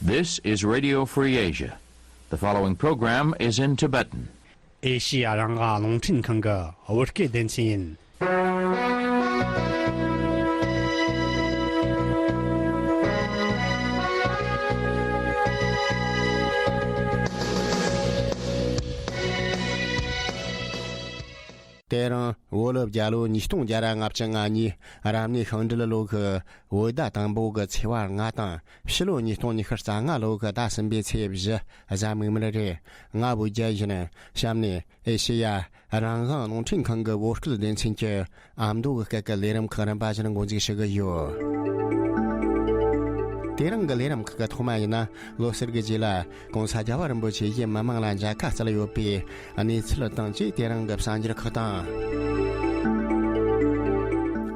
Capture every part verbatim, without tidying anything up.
This is Radio Free Asia. The following program is in Tibetan. ཨེ་ཤི་ཡ་རང་དབང་རླུང་འཕྲིན་ཁང་གི་བོད་སྐད་སྡེ་ཚན་ཡིན། དེ་རིང་བོད་ལོ་བརྒྱ་ལོ་ཉིས་སྟོང་བརྒྱ་ར་ལྔ་བཅུ་ང་གཉིས་རབ་གནས་ཤིང་འབྲུག་ལོ་གི་བོད་ཟླ་དང་པོ་གི་ཚེས་པ་ལྔ་དང་ཕྱི་ལོ་ཉིས་སྟོང་ཉི་ཤུ་རྩ་ལྔ་ལོ་གི་ཟླ་གསུམ་པའི་ཚེས་བཞི་གཟའ་མིག་དམར་རེད། ང་བོད་རྒྱལ་ཡིན། གཤམ་ནས་ཨེ་ཤེ་ཡ་རང་དབང་རླུང་འཕྲིན་ཁང་གི་བོད་སྐད་སྡེ་ཚན་གྱི་ཨ་མདོ་གི་སྐད་ཀྱི་ལས་རིམ་ཁག་རིམ་པ་བཞིན་འགོ་འཛུགས་ཞུ་གི་ཡོད། དེ་རིང་གི་ལས་རིམ་ཁག་གི་ཐོག་མ་ཡིན་ན། ལོ་གསར་གྱི་རྗེས་ལ་༸གོང་ས་༸རྒྱལ་བ་རིན་པོ་ཆེ་ཡིས་མི་མང་ལ་མཇལ་ཁ་བསྩལ་ཡོད་པའི་གནས་ཚུལ་དང་བཅས། དེ་རིང་གི་གསར་འགྱུར་ཁག་དང་།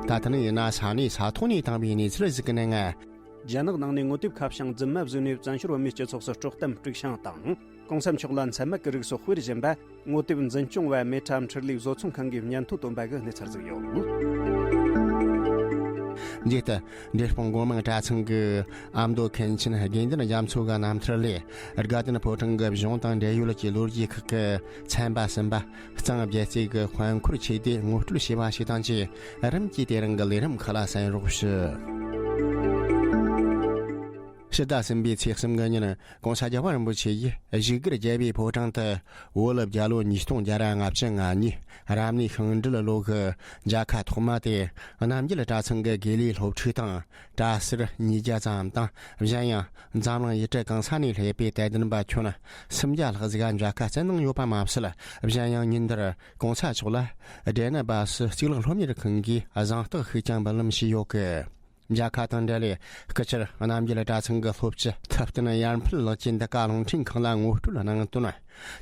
ད་ཐེངས་ཡིན་ན་ས་གནས་ས་ཐོག་ནས་བཏང་བའི་གནས་ཚུལ་ཞིག་གི་ནང་། རྒྱ་ནག་ནང་ནས་ངོ་དེབ་ཁ་བྱང་རྫུན་མ་བཟོས་ནས་བཙན་བྱོལ་བོད་མིའི་སྤྱི་ཚོགས་སུ་དཀྲོག་གཏམ་དཀྲུག་ཤིང་དང་། གོང་ས་མཆོག་ལ་མཚན་སྨད་ཀྱི་རིགས་སོགས་སྤེལ་བཞིན་པ། ངོ་དེབ་འཛིན་སྐྱོང་བ་མེ་ཁྲ་འཕྲིན་ལས་བཟོ་ཚོང་ཁང་གིས་སྙན་ཐོ་བཏོན་པ་གི་གནས་ཚུལ་ཞིག་ཡོད། མཇུག་ཏུ། འབྲས་སྤུངས་སྒོ་མང་གྲྭ་ཚང་གི་ཨ་མདོ་མཁན་ཆེན་དགེ་འདུན་རྒྱ་མཚོ་གི་རྣམ་ཐར་ལས། དགའ་ལྡན་ཕོ་བྲང་གི་གཞུང་དང་འབྲེལ་ཡོད་ཀྱི་ལོ་རྒྱུས་ཁག་གི་ཚན་པ་གསུམ་པ། གཙང་རྒྱལ་རྩེ་གི་དཔལ་འཁོར་ཆོས་སྡེས་ངོ་སྤྲོད་བྱས་པ་ཞིག་དང་བཅས། རིམ་གྱིས་དེ་རིང་གི་ལས་རིམ་ཁག་ལ་གསན་རོགས་ཞུ། ཕྱི་ཟླ་གསུམ་པའི་ཚེས་གསུམ་གི་ཉིན། ༸གོང་ས་༸རྒྱལ་བ་རིན་པོ་ཆེ་ཡིས་བཞུགས་སྒར་རྒྱལ་བའི་ཕོ་བྲང་དུ་བོད་རྒྱལ་ལོ་ཉིས་སྟོང་བརྒྱ་ར་ལྔ་བཅུ་ང་གཉིས་རབ་གནས་ཤིང་འབྲུག་ལོ་གི་མཇལ་ཁ་ཐོག་མ་དེ་རྣམ་རྒྱལ་གྲྭ་ཚང་གི་དགེ་ལས་སློབ་ཕྲུག་དང་། གྲྭ་ཟུར་ཉིས་བརྒྱ་ཙམ་དང་། གཞན་ཡང་འཛམ་གླིང་ཡུལ་གྲུ་གང་ས་ནས་སླེབས་པའི་དད་ལྡན་པ་ཁྱོན་སུམ་བརྒྱ་ལྷག་ཟིག་ག་མཇལ་ཁ་བསྩལ་གནང་ཡོད་པ་མ་ཟད། གཞན་ཡང་ཉིན་དེར་༸གོང་ས་མཆོག་ལ་འབྲས་ནད་སྦ་སི་གཙུག་ལག་སློབ་གཉེར་ཁང་གིས་གཟེངས་རྟགས་ཤིག་ཀྱང་འབུལ་ལམ་ཞུས་ཡོད་ཀི། མཇལ་ཁ་དང་འབྲེལ་ལས་སྐུ་ཕྱིར་རྣམ་རྒྱལ་གྲྭ་ཚང་གི་སློབ་སྤྱི་ཐུབ་བསྟན་ཡར་འཕེལ་ལགས་ཀྱིས་འདི་ག་རླུང་འཕྲིན་ཁང་ལ་ངོ་སྤྲོད་གནང་དོན།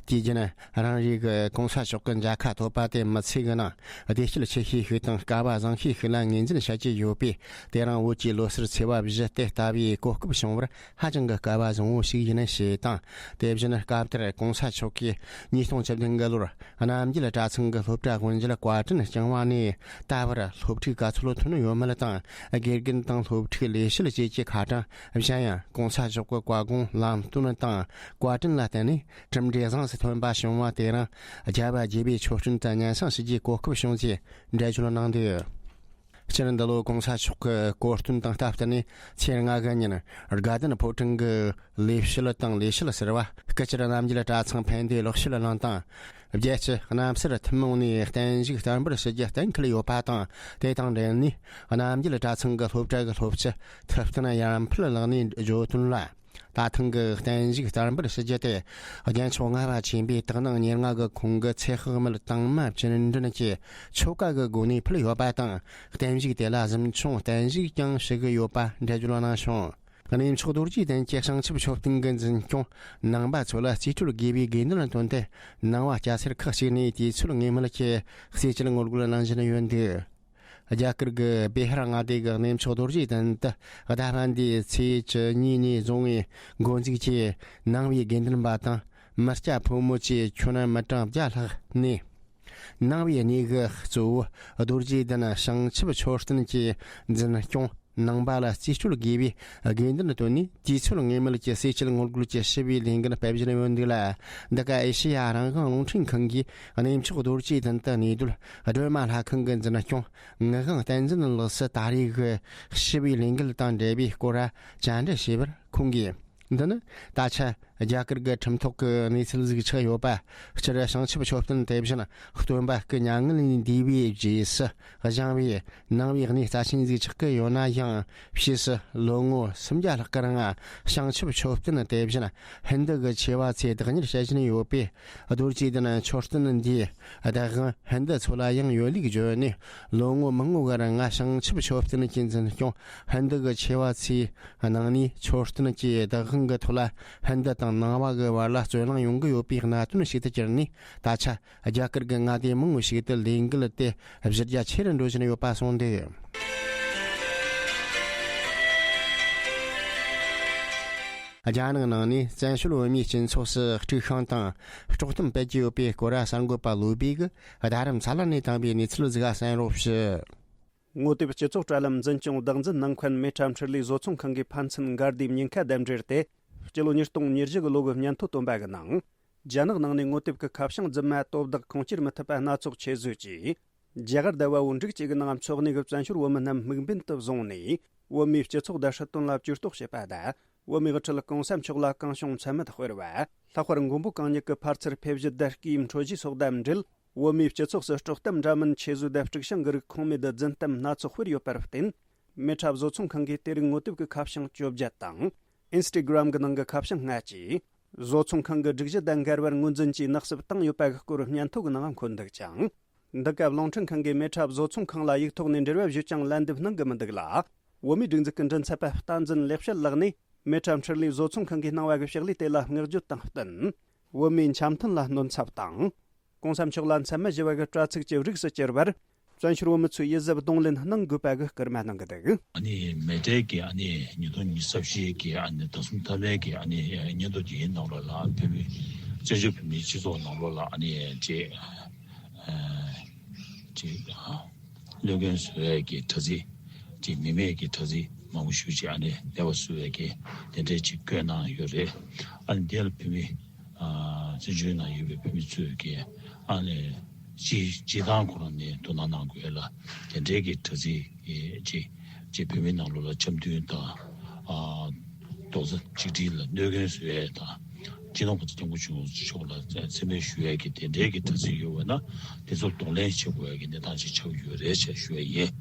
དུས་རྒྱུན་རང་རེ་གིས་༸གོང་ས་མཆོག་གི་མཇལ་ཁ་ཐོབ་པ་དེ་མི་ཚེ་གི་ནང་བདེ་སྐྱིད་ཆེ་ཤོས་ཤིག་དང་སྐལ་བ་བཟང་ཤོས་ཤིག་ལ་ངོས་འཛིན་བྱ་རྒྱུ་ཡོད་པས། དེ་རིང་བོད་ཀྱི་ལོ་གསར་ཚེས་པ་བཞི་དེ་ལྟ་བུའི་གོ་སྐབས་བྱུང་བར་ཧ་ཅང་གི་སྐལ་བ་བཟང་བོ་ཞིག་ཡིན་ཞེས་དང་། དེ་བཞིན་སྐབས་དེར་༸གོང་ས་མཆོག་གིས་ཉིས་སྟོང་བཅུ་བདུན་གི་ལོར་རྣམ་རྒྱལ་གྲྭ་ཚང་གི་སློབ་གྲྭ་དབུ་འབྱེད་བཀའ་དྲིན་བསྐྱངས་པ་ནས་ད་བར་སློབ་ཕྲུག་ག་ཚོད་ཐོན་ཡོད་མེད་དང་། དགེ་རྒན་དང་སློབ་ཕྲུག་ལས་བྱེད་བཅས་ཀྱི་ཁ་གྲངས། གཞན་ཡང་༸གོང་ས་མཆོག་གི་བཀའ་དགོངས་ལམ་སྟོན་དང་བཀའ་དྲིན་ལ་བརྟེན་ནས་གྲུབ་འབྲས་བཟང་སུ་ཐོན་པ་བྱུང་བ་དེ་རིང་རྒྱལ་བ་དགྱེས་པའི་མཆོད་སྤྲིན་དུ་སྙན་སེང་ཞུ་རྒྱུའི་གོ་སྐབས་བྱུང་ཅེས་འགྲེལ་བརྗོད་གནང་འདུག། སྤྱིར་འདི་ལོ་༸གོང་ས་མཆོག་གི་གོ་སྟོན་དང་སྟབས་བསྟུན་ནས་ཚེས་ལྔ་གི་ཉིན་དགའ་ལྡན་ཕོ་བྲང་གི་ལས་བྱེད་དང་ལས་བྱེད་ཟུར་པ། སྐུ་ཕྱིར་རྣམ་རྒྱལ་གྲྭ་ཚང་ཕན་བདེ་ལེགས་བཤད་གླིང་དང་། རྒྱལ་སྤྱི་རྣམ་གསར་ཐུན་མོང་ནས་བརྟན་བཞུགས་བསྟར་འབུལ་ཞུ་རྒྱུ་གཏན་འཁེལ་ཡོད་པ་དང་། དེ་དང་འབྲེལ་ནས་རྣམ་རྒྱལ་གྲྭ་ཚང་གི་སློབ་གྲྭ་གི་སློབ་སྤྱི་ཐུབ་བསྟན་ཡར་འཕེལ་ལགས་ནས་བརྗོད་དོན་ལ། ད་ཐེངས་ཀྱི་བརྟན་བཞུགས་བསྟར་འབུལ་ཞུ་རྒྱུ་དེ་རྒྱལ་མཆོག་ལྔ་པ་ཆེན་པོའི་དག་སྣང་ཉེར་ལྔ་གི་ཁོང་གི་ཚེ་དཔག་མེད་དྭངས་མ་བཅུད་འདྲེན་གྱི་ཆོ་ག་གི་སྒོ་ནས་ཕུལ་ཡོད་པ་དང་། བརྟན་བཞུགས་དེ་ལ་གཟིམ་ཆུང་བརྟན་བཞུགས་ཀྱང་ཞུ་གི་ཡོད་པ་འགྲེལ་བརྗོད་གནང་བྱུང་། གནས་མཆོག་རྡོ་རྗེ་གདན་གྱི་བྱང་ཆུབ་མཆོད་རྟེན་གྱི་འཛིན་སྐྱོང་ནང་པ་ཚོ་ལ་རྩིས་སྤྲོད་དགོས་པའི་དགོས་འདུན་བཏོན་ཏེ། ནང་པ་སྐྱ་སེར་ཁག་ཅིག་ནས་དུས་ཚོད་ངེས་མེད་ཀྱི་གསེར་སྐྱེལ་ངོ་རྒོལ་གནང་བཞིན་ཡོད་འདུག། རྒྱ་གར་གྱི་བི་ཧར་མངའ་སྡེ་གི་གནས་མཆོག་རྡོ་རྗེ་གདན་དུ་ཟླ་བ་འདིའི་ཚེས་བཅུ་གཉིས་ནས་བཟུང་བའི་འགོ་འཛུགས་ཀྱིས་ནང་པའི་དགེ་འདུན་པ་དང་མི་སྐྱ་ཕོ་མོ་བཅས་ཁྱོན་མི་གྲངས་བརྒྱ་ལྷག་ནས། ནང་པའི་གནས་གི་གཙོ་བོ་རྡོ་རྗེ་གདན་བྱང་ཆུབ་མཆོད་རྟེན་གྱི་འཛིན་སྐྱོང་ནང་པ་ལ་རྩིས་སྤྲོད་དགོས་པའི་དགོས་འདུན་བཏོན་ནས། དུས་ཚོད་ངེས་མེད་ཀྱི་གསེར་སྐྱེལ་ངོ་རྒོལ་གྱི་ཞི་བའི་ལས་འགུལ་སྤེལ་བཞིན་ཡོད་འདུག་ལ། འདི་ག་ཨེ་ཤེ་ཡ་རང་དབང་རླུང་འཕྲིན་ཁང་གིས་གནས་མཆོག་རྡོ་རྗེ་གདན་དུ་གནས་སྡོད་སྒྲོལ་མ་ལྷ་ཁང་གི་འཛིན་སྐྱོང་ངག་དབང་བསྟན་འཛིན་ལགས་སུ་ད་རེས་ཀྱི་ཞི་བའི་ལས་འགུལ་དང་འབྲེལ་བའི་སྐོར་བཅར་འདྲི་བྱས་པར། ཁོང་གིས། འདི་ནི་ད་ཆ་རྒྱ་གར་གྱི་ཁྲིམས་ཐོག་གི་གནས་ཚུལ་ཟིག་ཆགས་ཡོད་པ། སྤྱིར་བྱང་ཆུབ་མཆོད་རྟེན་དེ་བཞིན་སྟོན་པ་སྐུ་མྱ་ངན་ལས་འདས་པའི་རྗེས་སུ་བཞེངས་པའི་ནང་པའི་གནས་རྩ་ཆེན་ཟིག་ཆགས་ཀྱི་ཡོད་ན་ཡང་། ཕྱིས་སུ་ལོ་ངོ་སུམ་བརྒྱ་ལྷག་གི་རིང་བྱང་ཆུབ་མཆོད་རྟེན་དེ་བཞིན་ཧིན་རྡུ་གི་ཆེ་བ་ཚོས་བདག་གཉེར་བྱེད་བཞིན་ཡོད་པས། རྡོ་རྗེ་གདན་མཆོད་རྟེན་འདིའི་བདག་དབང་ཧིན་རྡུ་ཚོ་ལ་ཡང་ཡོད་ལུགས་བརྗོད་ནས། ལོ་ངོ་མང་པོ་གི་རིང་བྱང་ཆུབ་མཆོད་རྟེན་གྱི་འཛིན་སྐྱོང་ཧིན་རྡུ་གི་ཆེ་བ་ཚོའི་ནང་ནས་མཆོད་རྟེན་གྱི་བདག་དབང་གི་ཐོག་ལ་ཧིན་རྡུ་དང་ནང་པ་གི་བར་ལ་རྩོད་གླེང་ཡོང་གི་ཡོད་པའི་གནད་དོན་ཞིག་ཏུ་གྱུར་ནས། ད་ཆ་རྒྱ་གར་གྱི་མངའ་སྡེ་མང་པོ་ཞིག་ཏུ་ལས་འགུལ་དེ་གཞི་རྒྱ་ཆེ་རུ་འགྲོ་བཞིན་ཡོད་པ་གསུངས་འདུག། རྒྱ་ནག་ནང་ནས་བཙན་བྱོལ་བོད་མིའི་སྤྱི་ཚོགས་སུ་དཀྲུག་ཤིང་དང་དཀྲོག་གཏམ་སྤེལ་གྱི་ཡོད་པའི་སྐོར་ལ་གསར་འགོད་པ་བློ་བྷེ་གིས་རྡ་རམ་ས་ལ་ནས་བཏང་བའི་གནས་ཚུལ་ཟིག་གསན་རོགས་ཞུ། ངོ་དེབ་སྤྱི་ཚོགས་དྲ་ལམ་འཛིན་སྐྱོང་བདག་འཛིན་གནང་མཁན་མེ་ཁྲ་འཕྲིན་ལས་བཟོ་ཚོང་ཁང་གིས་ཕན་ཚུན་འགལ་ཟླའི་ཉེན་ཁ་གདམ་འབྲེལ་ཏེ། སྤྱི་ལོ་ཉིས་སྟོང་ཉེར་བཞི་གི་ལོ་གི་སྙན་ཐོ་བཏོན་པ་གི་ནང་། རྒྱ་ནག་ནང་ནས་ངོ་དེབ་ཀྱི་ཁ་བྱང་རྫུན་མ་དོ་བདག་ཁུངས་སྐྱེལ་མི་ཐུབ་པ་སྣ་ཚོགས་ཆེད་བཟོས་ཀྱིས། རྒྱ་གར་དང་བལ་པོ་འབྲུག་བཅས་ཀྱི་ནང་འཚོ་གནས་ཀྱི་བཙན་བྱོལ་བོད་མི་རྣམས་དམིགས་འབེན་དུ་བཟུང་ནས། བོད་མིའི་སྤྱི་ཚོགས་དང་སྲིད་དོན་ལ་བཅོས་གཏོགས་བྱེད་པ་དང་། བོད་མིའི་དབུ་ཁྲིད་གོང་ས་མཆོག་ལ་གང་བྱུང་མཚན་སྨད་སྤེལ་བ། ལྷག་པར་མགོན་པོ་གང་ཉིད་ཀྱི་ཕར་ཚུར་ཕེབས་བཞུད་དང་སྐུའི་འཕྲོད་བཞེས་སོགས་དང་འབྲེལ། བོད་མིའི་སྤྱི་ཚོགས་སུ་དཀྲོག་གཏམ་འདྲ་མིན་ཆེད་བཟོས་དང་དཀྲུག་ཤིང་གི་རིགས་ཁུངས་མེད་དུ་རྫུན་གཏམ་སྣ་ཚོགས་སྤེལ་ཡོད་པར་བརྟེན། མེ་ཁྲ་བཟོ་ཚོང་ཁང་གིས་དེ་རིགས་ངོ་དེབ་ཀྱི་ཁ་བྱང་བཅོ་བརྒྱད་དང་། Instagram གི་ནང་གི་ཁ་བྱང་ལྔ་བཅས། བཟོ་ཚོང་ཁང་གི་སྒྲིག་གཞི་དང་འགལ་བར་ངོས་འཛིན་གྱིས་ནག་བསུབ་བཏང་ཡོད་པ་གི་སྐོར་སྙན་ཐོ་གི་ནང་འཁོད་འདུག་ཅིང་། འདི་སྐབས་རླུང་འཕྲིན་ཁང་གིས་མེ་ཁྲ་བཟོ་ཚོང་ཁང་ལ་ཡིག་ཐོག་ནས་འབྲེལ་བ་ཞུས་ཀྱང་ལན་འདེབས་གནང་གི་མི་འདུག་ལ། བོད་མིའི་སྒྲིག་འཛུགས་ཀྱི་མགྲིན་ཚབ་པ་བསྟན་འཛིན་ལེགས་བཤད་ལགས་ནས་མེ་ཁྲ་འཕྲིན་ལས་བཟོ་ཚོང་ཁང་གིས་གནང་བ་གི་ཕྱག་ལས་དེ་ལ་བསྔགས་བརྗོད་དང་བསྟུན། བོད་མིའི་འཆམ་མཐུན་ལ་སྣོན་ཚབ་དང་། གོང་ས་མཆོག་ལ་མཚན་སྨད་ཞུ་བ་གི་དྲ་ཚིགས་ཀྱི་རིགས་སུ་གྱུར་བར། བཙན་བྱོལ་བོད་མི་ཚོས་ཡིད་གཟབ་གདོང་ལེན་གནང་དགོས་པ་གི་སྐུལ་མ་གནང་གི་འདུག། ཨ་ནི་མེ་ཁྲའི་གི་ཨ་ནི་ཉིས་སྟོང་ཉི་ཤུ་རྩ་བཞི་གི་ཨ་ནི་ཟླ་གསུམ་མཐའ་མའི་གི་ཨ་ནི་སྙན་ཐོ་དེའི་ནང་ལོགས་ལ་བོད་མི་བཙན་བྱོལ་བོད་མིའི་སྤྱི་ཚོགས་ནང་ལོགས་ལ་ཨ་ནི་ཅེས་ཅེས་གནོད་སྐྱོན་བཟོ་ཡས་ཀྱི་དྲ་ཚིགས་ཅེས་མི་མེད་ཀྱི་དྲ་ཚིགས་མང་པོ་ཞིག་ཅེས་ཨ་ནི་ལེགས་པར་བཟོ་བའི་གི་དེ་འདྲའི་ཅིག་བཀོད་གནང་ཡོད་རེད། ཨ་ནི་དེ་ལ་བོད་མི་བཙན་བྱོལ་ནང་ཡོད་པའི་བོད་མི་ཚོས་ཀྱི་ཨ་ནི་སྤྱི་སྤྱི་བཏང་ཁོ་རང་ནས་དོ་སྣང་གནང་དགོས་ལ། དེ་འདྲའི་གི་དྲ་ཚིགས་ཀྱི་ཅིག་ཅིག་བོད་མི་ནང་ལོགས་ལ་འཆམ་མཐུན་དང་རྡོག་རྩ་གཅིག་སྒྲིལ་ལ་གནོད་སྐྱོན་བཟོ་ཡས་དང་། སྤྱི་ནོར་གོང་ས་སྐྱབས་མགོན་ཆེན་པོ་མཆོག་ལ་མཚན་སྨད་ཞུ་ཡས་ཀྱི་དེ་འདྲའི་གི་དྲ་ཚིགས་ཡོད་པ་ན་དེ་ཚོར་གདོང་ལེན་བྱེད་དགོས་ཡས་ཀྱི་གནས་སྟངས་ཅིག་ཆགས་ཡོད་རེད་ཅེས་ཞུ་ཡས་ཡིན།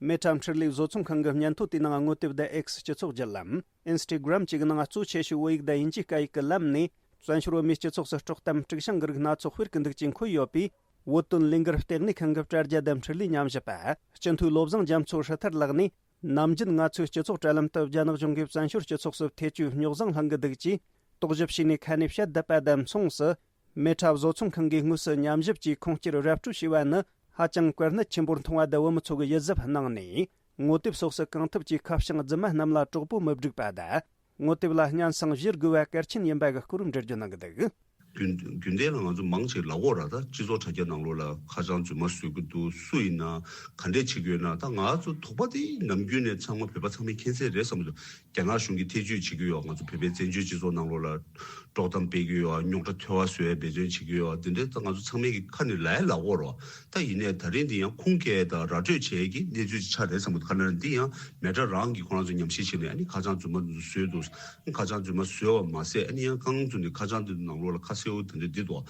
མེ་ཁྲ་འཕྲིན་ལས་བཟོ་ཚོང་ཁང་གི་སྙན་ཐོ་དེའི་ནང་ངོ་དེབ་དང་X སྤྱི་ཚོགས་བརྒྱུད་ལམ། Instagram བཅས་ཀྱི་ནང་གཙོ་ཆེ་ཤོས་བོད་ཡིག་དང་དབྱིན་ཇིའི་སྐད་ཡིག་གི་ལམ་ནས་བཙན་བྱོལ་བོད་མིའི་སྤྱི་ཚོགས་སུ་དཀྲོག་གཏམ་དཀྲུག་ཤིང་གི་རིགས་སྣ་ཚོགས་སྤེལ་གྱི་འདུག་ཅེས་འཁོད་ཡོད་པས། བོད་དོན་ལས་འགུལ་ལྟེ་གནས་ཁང་གི་དྲ་རྒྱ་དང་འཕྲིན་ལས་ཉམས་ཞིབ་པ་སྤྱི་འཐུས་བློ་བཟང་རྒྱ་མཚོ་ཧྲི་ཐར་ལགས་ནས། ནམ་རྒྱུན་ང་ཚོའི་སྤྱི་ཚོགས་དྲ་ལམ་དུ་རྒྱ་ནག་གཞུང་གིས་བཙན་བྱོལ་སྤྱི་ཚོགས་སུ་ཐེ་བྱུས་རྙོག་བཟང་སློང་གི་འདུག་ཅེས་དོགས་ཞིབ་བྱས་ནས་ཁ་ནས་བཤད་བསྡད་པ་དང་མཚུངས་སུ། མེ་ཁྲ་བཟོ་ཚོང་ཁང་གིས་དངོས་སུ་ཉམས་ཞིབ་ཀྱིས་ཁུངས་སྐྱེལ་ར་སྤྲོད་བྱས་པ་ནི་ཧ་ཅང་གལ་གནད་ཆེན་པོར་མཐོང་བ་དང་བོད་མི་ཚོ་གི་ཡིད་གཟབ་གནང་ནས། ངོ་དེབ་སོགས་སུ་གང་ཐུབ་ཀྱིས་ཁ་བྱང་རྫུན་མ་རྣམས་ལ་གྲོགས་པོ་མི་སྒྲིག་པ་དང་། ངོ་དེབ་ལ་སྙན་སེང་ཞུ་དགོས་པ་གལ་ཆེན་ཡིན་པ་གི་སྐོར་འགྲེལ་བརྗོད་གནང་གི་འདུག། རྒྱུན་རྒྱུན་ལྡན་ལ་ང་ཚོ་མང་ཆེ་ལབ་ཀྱི་ཡོད་ར། ད་སྤྱི་ཚོགས་དྲ་རྒྱ་ནང་ལོགས་ལ་ཁ་བྱང་རྫུན་མ་བཟོ་གི་འདུག། སུ་ཡིན་ན་ག་འདྲས་བྱེད་ཀྱི་ཡོད་ན། ད་ང་ཚོ་དོགས་པ་དེ་ནམ་རྒྱུན་ནས་ཚང་མ་བོད་པ་ཚང་མས་མཁྱེན་གསལ་རེད་བསམ་གྱི་འདུག། རྒྱ་ནག་གཞུང་གིས་ཐེ་བྱུས་བྱེད་ཀྱི་ཡོད། ང་ཚོ་བོད་པའི་བཙན་བྱོལ་སྤྱི་ཚོགས་ནང་ལོགས་ལ་དཀྲོག་གཏམ་སྤེལ་གྱི་ཡོད། རྙོག་དྲ་འཐོལ་བ་བཟོ་ཡའི་འབད་བརྩོན་བྱེད་ཀྱི་ཡོད། དེ་འདྲའི་ད་ང་ཚོ་ཚང་མས་ཀྱི་ཁ་ནས་ལབ་ཡ་ལབ་ཀྱི་ཡོད་ར། ད་ཡིན་ནའི་ད་རིང་འདི་ཡང་ཁུངས་སྐྱེལ་དང་ར་སྤྲོད་བྱེད་ཀྱི་གནས་ཚུལ་ཅིག་ཆགས་རེད་བསམ་གྱི་འདུག། ག་རེ་ན་འདི་ཡང་མེ་ཁྲ་རང་གིས་ཁོ་རང་ཚོ་ཉམས་ཞིབ་བྱས་ནས་ཨ་ནི་ཁ་བྱང་རྫུན་མ་བཟོས་འདུག། ཁ་བྱང་རྫུན་མ་བཟོས་པ་མ་ཟད་ཨ་ནི་ཡང་རྐང་བཙུགས་ནས་ཁ་བྱང་འདི་ནང་ལོགས་ལ་ཁ་གསལ་པོ་དེ་འདྲ་འདི་འདུག།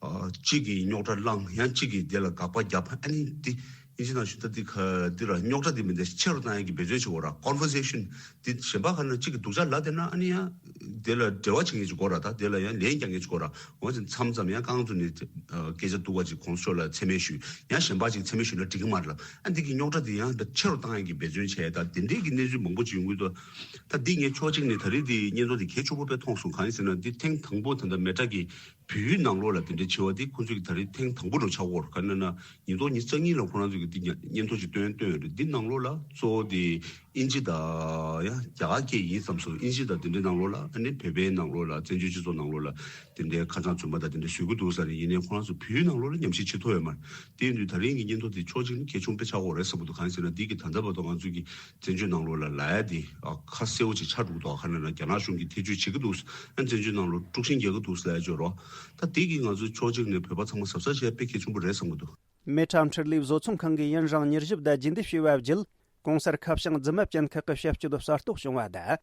ཨ། གཅིག་གིས་རྙོག་དྲ་བསླངས། ཡང་གཅིག་གིས་དེ་ལ་དགག་པ་རྒྱབ། ཨ་ནི་འདི་ཨིན་ཇི་ནང་ཞུ་ད་འདི་ཁ་འདི་ར་རྙོག་དྲ་འདི་མི་འདི་ཆེ་རུ་བཏང་ཡག་གི་འབད་བརྩོན་བྱེད་དགོས་ར། Conversation འདི་གཞན་པ་ག་ན་གཅིག་གིས་སྡུག་ཅག་ལབ་བསྡད་ན་ཨ་ནི་ཡང་དེ་ལ་འབྲེལ་བ་བྱེད་མཁན་ཅིག་དགོས་ར། ད་དེ་ལ་ཡང་ལན་རྒྱག་མཁན་ཅིག་དགོས་ར། འོ་ཅིག་མཚམས་མཚམས་ཡང་རྐང་བཙུགས་ནས་སྐད་ཆ་སྡུག་པ་ཅིག་གོང་ས་མཆོག་ལ་མཚན་སྨད་ཞུས། ཡང་གཞན་པ་ཅིག་མཚན་སྨད་ཞུས་ན་འགྲིག་གི་མ་རེད་ལབ། ཨ་འདི་གི་རྙོག་དྲ་འདི་ཡང་ཆེ་རུ་བཏང་ཡག་གི་འབད་བརྩོན་བྱས། ད་དེ་འདྲའི་གི་གནས་ཚུལ་མང་པོ་ཅིག་ཡོང་གི་འདུག། ད་འདི་ངས་ཕྱོགས་གཅིག་ནས་ད་རེས་འདི་སྙན་ཐོ་འདི་གལ་ཆེན་པོ་དཔེ་མཐོང་སོང་། གང་ཡིན་ཟེར་ན་འདི་ཐེངས་དང་པོ་ད་ལྟ་མེ་ཁྲ་གི་བོད་ཡིག་ནང་ལོགས་ལ་དེ་འདྲའི་ཆེ་བ་དེ་ཁོང་ཚོས་ཀྱིས་ད་རེས་ཐེངས་དང་པོ་འདྲ་ཆགས་ཀྱི་ཡོད་རེད། ག་རེ་ན་ན་ཉིས་སྟོང་ཉི་ཤུ་རྩ་གཉིས་ལ་ཁོ་རང་ཚོས་ཀྱིས་འདི་ཉ་སྙན་ཐོ་ཅིག་བཏོན་བཏོན་ཡོད་རེད། འདི་ནང་ལོགས་ལ་གཙོ་བོ་དེ་ཨིན་ཇི་དང་ཡང་རྒྱ་གར་སྐད་ཡིན་བསམ་སོང་། ཨིན་ཇི་དང་དེ་འདྲའི་ནང་ལོགས་ལ་ཨ་ནི་བོད་པའི་ནང་ལོགས་ལ་བཙན་བྱོལ་སྤྱི་ཚོགས་ནང་ལོགས་ལ་དེ་འདྲའི་ཁ་བྱང་རྫུན་མ་དང་དེ་འདྲ་བཟོ་གི་འདུག་ཟེར་ནས། ཡིན་ནའི་ཁོ་རང་ཚོ་བོད་ཡིག་ནང་ལོགས་ལ་ཉམས་ཞིབ་བྱེད་ཐུབ་ཡོད་མ་རེད། དེ་ཡིན་དུས་ད་རིང་གི་སྙན་ཐོ་དེ་ཕྱོགས་གཅིག་ནས་གལ་ཆེན་པོ་དཔེ་ཆགས་ཀྱི་ཡོད་རེད་བསམ་གྱི་འདུག། གང་ཡིན་ཟེར་ན་འདི་གི་ད་ལྟ་བར་དུ་ང་ཚོས་ཀྱིས་བཙན་བྱོལ་ནང་ལོགས་ལ་ལབ་ཡ་དེ་ཨ་ཁ་གསལ་པོ་ཅིག་ཆགས་འགྲོ་གི་འདུག། ག་རེ་ན་ན་རྒྱ་ནག་གཞུང་གིས་ཐེ་བྱུས་བྱེད་ཀྱི་འདུག། ཨ་བཙན་བྱོལ་ནང་ལོགས་དཀྲུག་ཤིང་རྒྱག་གི་འདུག་ལབ་ཡ་ཅིག་ཡོད་རེད། ད་འདི་གིས་ང་ཚོས་ཕྱོགས་གཅིག་ནས་བོད་པ་ཚང་མ་གཟབ་གཟབ་བྱེད་ཡ་དཔེ་གལ་ཆེན་པོ་རེད་བསམ་གྱི་འདུག། མེ་ཁྲ་འཕྲུལ་ལས་བཟོ་ཚོང་ཁང་གིས་ཡུན་རིང་ཉར་ཞིབ་དང་རྒྱུན་ལྡན་བྱས་པ་བརྒྱུད། གོང་གསལ་ཁ་བྱང་རྫུན་མ་ཅན་ཁག་གི་བྱ་སྤྱོད་གསར་གཏོད་བྱུང་བ་དང་།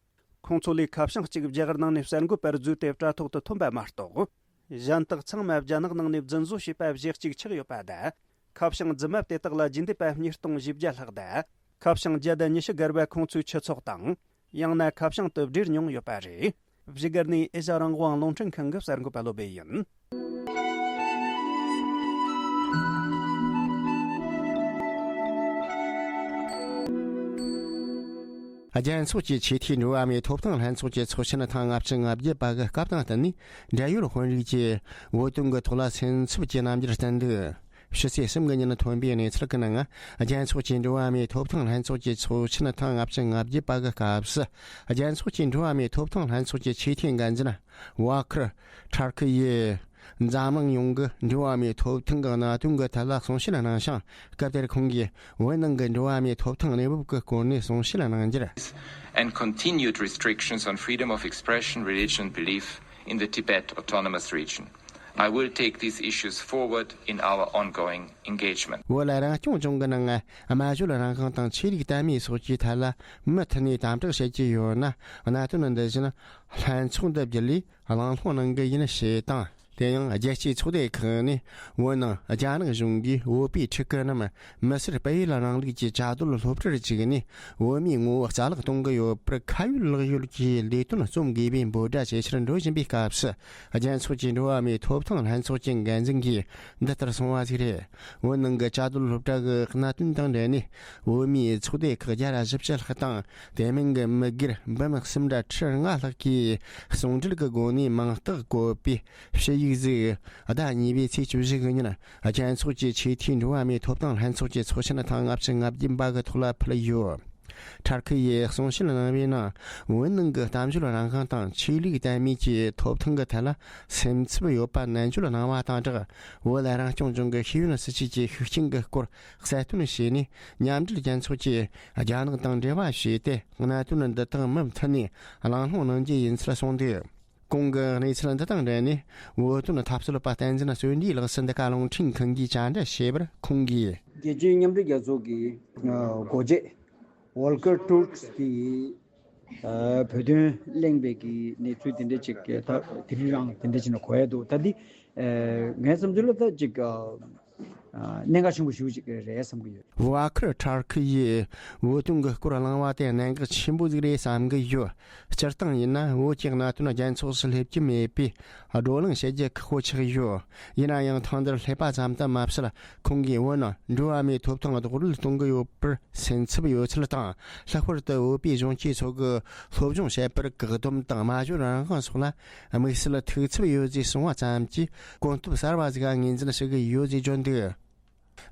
ཁོང་ཚོ་ལས་ཁ་བྱང་གཅིག་རྒྱ་གར་ནང་ནས་གསར་འགོད་པར་བརྫུས་ཏེ་དྲ་ཐོག་ཏུ་ཐོན་པ་མ་གཏོགས། གཞན་དག་ཚང་མ་རྒྱ་ནག་ནང་ནས་རྫུན་བཟོ་བྱས་པ་བཞི་གཅིག་ཆགས་ཡོད་པ་དང་། ཁ་བྱང་རྫུན་མ་དེ་དག་ལ་རྒྱུན་ལྡན་པ་ཉིས་སྟོང་བཞི་བརྒྱ་ལྷག་དང་། ཁ་བྱང་བརྒྱ་དང་ཉི་ཤུ་བརྒལ་བ་ཁོང་ཚོའི་ཆུ་ཚོགས་དང་། ཡང་ན་ཁ་བྱང་དུ་བསྒྲིལ་མྱོང་ཡོད་པ་རེད། བཞུགས་སྒར་ནས་ཨེ་ཤ་རང་དབང་རླུང་འཕྲིན་ཁང་གི་གསར་འགོད་པ་བློ་བྷེ་ཡིན། རྒྱལ་ཚོགས་ཀྱི་ཆེས་མཐོའི་འགྲོ་བ་མིའི་ཐོབ་ཐང་ལྷན་ཚོགས་ཀྱི་ཚོགས་ཆེན་ཐེངས་ལྔ་བཅུ་ང་བརྒྱད་པ་གི་སྐབས་དང་བསྟུན་ནས། འབྲེལ་ཡོད་དཔོན་རིགས་ཀྱིས་བོད་དོན་གྱི་ཐོག་ལ་སེམས་འཚབ་ཀྱི་རྣམ་འགྱུར་བསྟན་འདུག། ཕྱི་ཚེས་གསུམ་གྱི་ཉིན་ཐོན་པའི་གནས་ཚུལ་གྱི་ནང་། རྒྱལ་ཚོགས་ཀྱི་འགྲོ་བ་མིའི་ཐོབ་ཐང་ལྷན་ཚོགས་ཀྱི་ཚོགས་ཆེན་ཐེངས་ལྔ་བཅུ་ང་བརྒྱད་པ་གི་སྐབས་སུ། རྒྱལ་ཚོགས་ཀྱི་འགྲོ་བ་མིའི་ཐོབ་ཐང་ལྷན་ཚོགས་ཀྱི་ཆེས་མཐོའི་འགན་འཛིན་ཝ་ཁར་ཁྲར་ཁི་ཡིས། འཛམ་གླིང་ཡོངས་ཀྱི་འགྲོ་བ་མིའི་ཐོབ་ཐང་གི་གནད་དོན་གྱི་ཐད་ལ་གསུང་བཤད་གནང་ཞིང་། སྐབས་དེར་ཁོང་གིས་བོད་ནང་གི་འགྲོ་བ་མིའི་ཐོབ་ཐང་གནས་བབ་ཀྱི་སྐོར་ནས་གསུང་བཤད་གནང་རྒྱུར། And continued restrictions on freedom of expression, religion, belief in the Tibet Autonomous Region. I will take these issues forward in our ongoing engagement. བོད་ལ་རང་སྐྱོང་ལྗོངས་ཀྱི་ནང་སྨྲ་བརྗོད་རང་དབང་དང་ཆོས་ལུགས་དད་མོས་སོགས་ཀྱི་ཐད་ལ་མུ་མཐུད་ནས་དམ་དྲག་བྱེད་ཀྱི་ཡོད་ན། གནད་དོན་འདི་བཞིན་ལྷན་ཚོགས་འདི་བརྒྱུད་ལས་གླེང་སློང་གནང་གི་ཡིན་ཞེས་དང་། དེ་ཡང་རྒྱལ་སྤྱིའི་ཚོགས་སྡེ་ཁག་ནས་བོད་ནང་རྒྱ་ནག་གཞུང་གིས་བོད་པའི་ཕྲུ་གུ་རྣམས་མི་སེར་སྤེལ་ཡུལ་རིང་ལུགས་ཀྱི་བཅའ་སྡོད་སློབ་གྲྭར་བཅུག་ནས། བོད་མིའི་ངོ་བོ་རྩ་བརླག་གཏོང་གི་ཡོད་པར་ཁ་ཡོད་ལག་ཡོད་ཀྱི་ལས་དོན་རྩོམ་དགོས་པའི་འབོད་སྒྲ་ཇེ་ཆེར་འགྲོ་བཞིན་པའི་སྐབས་སུ། རྒྱལ་ཚོགས་ཀྱི་འགྲོ་བ་མིའི་ཐོབ་ཐང་ལྷན་ཚོགས་ཀྱི་འགན་འཛིན་གྱིས་འདི་ལྟར་གསུངས་པ་ཞིག་རེད། བོད་ནང་གི་བཅའ་སྡོད་སློབ་གྲྭ་གི་གནད་དོན་དང་འབྲེལ་ནས། བོད་མིའི་ཚོགས་སྡེ་ཁག་བརྒྱ་ར་བཞི་བཅུ་ལྷག་དང་། དེ་མིན་གྱི་མི་སྒེར་འབུམ་གསུམ་ར་ཁྲི་ལྔ་ལྷག་གིས་ཟུང་འབྲེལ་གྱི་སྒོ་ནས་མིང་རྟགས་བཀོད་པའི་ཞུ་ཡིག་ཟིག་ཟླ་གཉིས་པའི་ཚེས་བཅུ་བཞི་གི་ཉིན། རྒྱལ་ཚོགས་ཀྱི་ཆེས་མཐོའི་འགྲོ་བ་མིའི་ཐོབ་ཐང་ལྷན་ཚོགས་ཀྱི་ཚོགས་ཆེན་ཐེངས་ལྔ་བཅུ་ང་བདུན་པ་གི་ཐོག་ལ་ཕུལ་ཡོད། ཁྲར་ཁི་ཡིས་གསུང་བཤད་གནང་བའི་ནང་། བོད་ནང་གི་གཏམ་བརྗོད་རང་དབང་དང་ཆོས་ལུགས་དད་མོས་ཀྱི་ཐོབ་ཐང་གི་ཐད་ལ་སེམས་འཚབ་ཡོད་པ་ནན་བརྗོད་གནང་བ་དང་སྦྲགས། བོད་རང་སྐྱོང་ལྗོངས་ཀྱི་ཤེས་ཡོན་སྲིད་བྱུས་ཀྱི་ཤུགས་རྐྱེན་གྱི་སྐོར་གསལ་སྟོན་བྱས་ནས། མཉམ་འབྲེལ་རྒྱལ་ཚོགས་ཀྱིས་རྒྱ་ནག་དང་འབྲེལ་བ་བྱས་ཏེ། གནད་དོན་འདི་དག་མུ་མཐུད་ནས་གླེང་སློང་གནང་རྒྱུ་ཡིན་ཚུལ་གསུངས་འདུག། གོང་གི་གནས་ཚུལ་འདི་དང་འབྲེལ་ནས། བོད་དོན་འཐབ་རྩོད་པ་བསྟན་འཛིན་བརྩོན་འགྲུས་ལགས་སུ་འདི་ག་རླུང་འཕྲིན་ཁང་གིས་བཅར་འདྲི་བྱས་པར། ཁོང་གིས། རྒྱལ་སྤྱིའི་མཉམ་འབྲེལ་རྒྱལ་ཚོགས་ཀྱི་ཨ་འགོ་བྱེད་Volker Türk གིས་ཨ་བོད་དོན་གླེང་བའི་གི་གནས་ཚུལ་དེ་འདྲ་ཅིག་ད་དེ་རིང་རང་དེ་འདྲ་ཅིག་ནས་གོ་ཡ་འདུག། ད་འདི་ཨ་ངའི་བསམ་ཚུལ་ལ་ད་ཅིག་ཨ་ཨ་གནད་འགག་ཆེན་པོ་ཞེ་པོ་ཅིག་རེད་བསམ་གི་ཡོད། ཝ་ཁར་ཁྲར་ཁི་ཡིས་བོད་དོན་གྱི་སྐོར་གླེང་བ་དེ་གནད་འགག་ཆེན་པོ་ཟིག་རེད་བསམ་གི་ཡོད། སྤྱིར་བཏང་ཡིན་ན། བོད་ཀྱི་གནད་དོན་རྒྱལ་ཚོགས་སུ་སླེབས་ཀྱི་མེད་པས་བགྲོ་གླེང་བྱེད་རྒྱུ་ཁག་པོ་ཆགས་ཡོད། ཡིན་ན་ཡང་། ཐེངས་འདིར་སླེབས་པ་ཙམ་དུ་མ་ཟད། ཁོང་གིས་བོད་ནང་འགྲོ་བ་མིའི་ཐོབ་ཐང་རྡོག་རོལ་གཏོང་གི་ཡོད་པར་སེམས་འཚབ་ཡོད་ཚུལ་དང་། ལྷག་པར་དུ་བོད་པའི་གཞོན་སྐྱེས་ཚོ་གི་སློབ་སྦྱོང་བྱེད་པར་བཀག་སྡོམ་དང་སྨྲ་བརྗོད་རང་དབང་སོགས་ལ་དམིགས་བསལ་ཐུགས་འཚབ་ཡོད་ཅེས་གསུངས་པ་ཙམ་གྱིས། གོ་སྐབས་གསར་བ་ཟིག་ངོས་འཛིན་བྱེད་ཀྱི་ཡོད་ཅེས་བརྗོད་འདུག།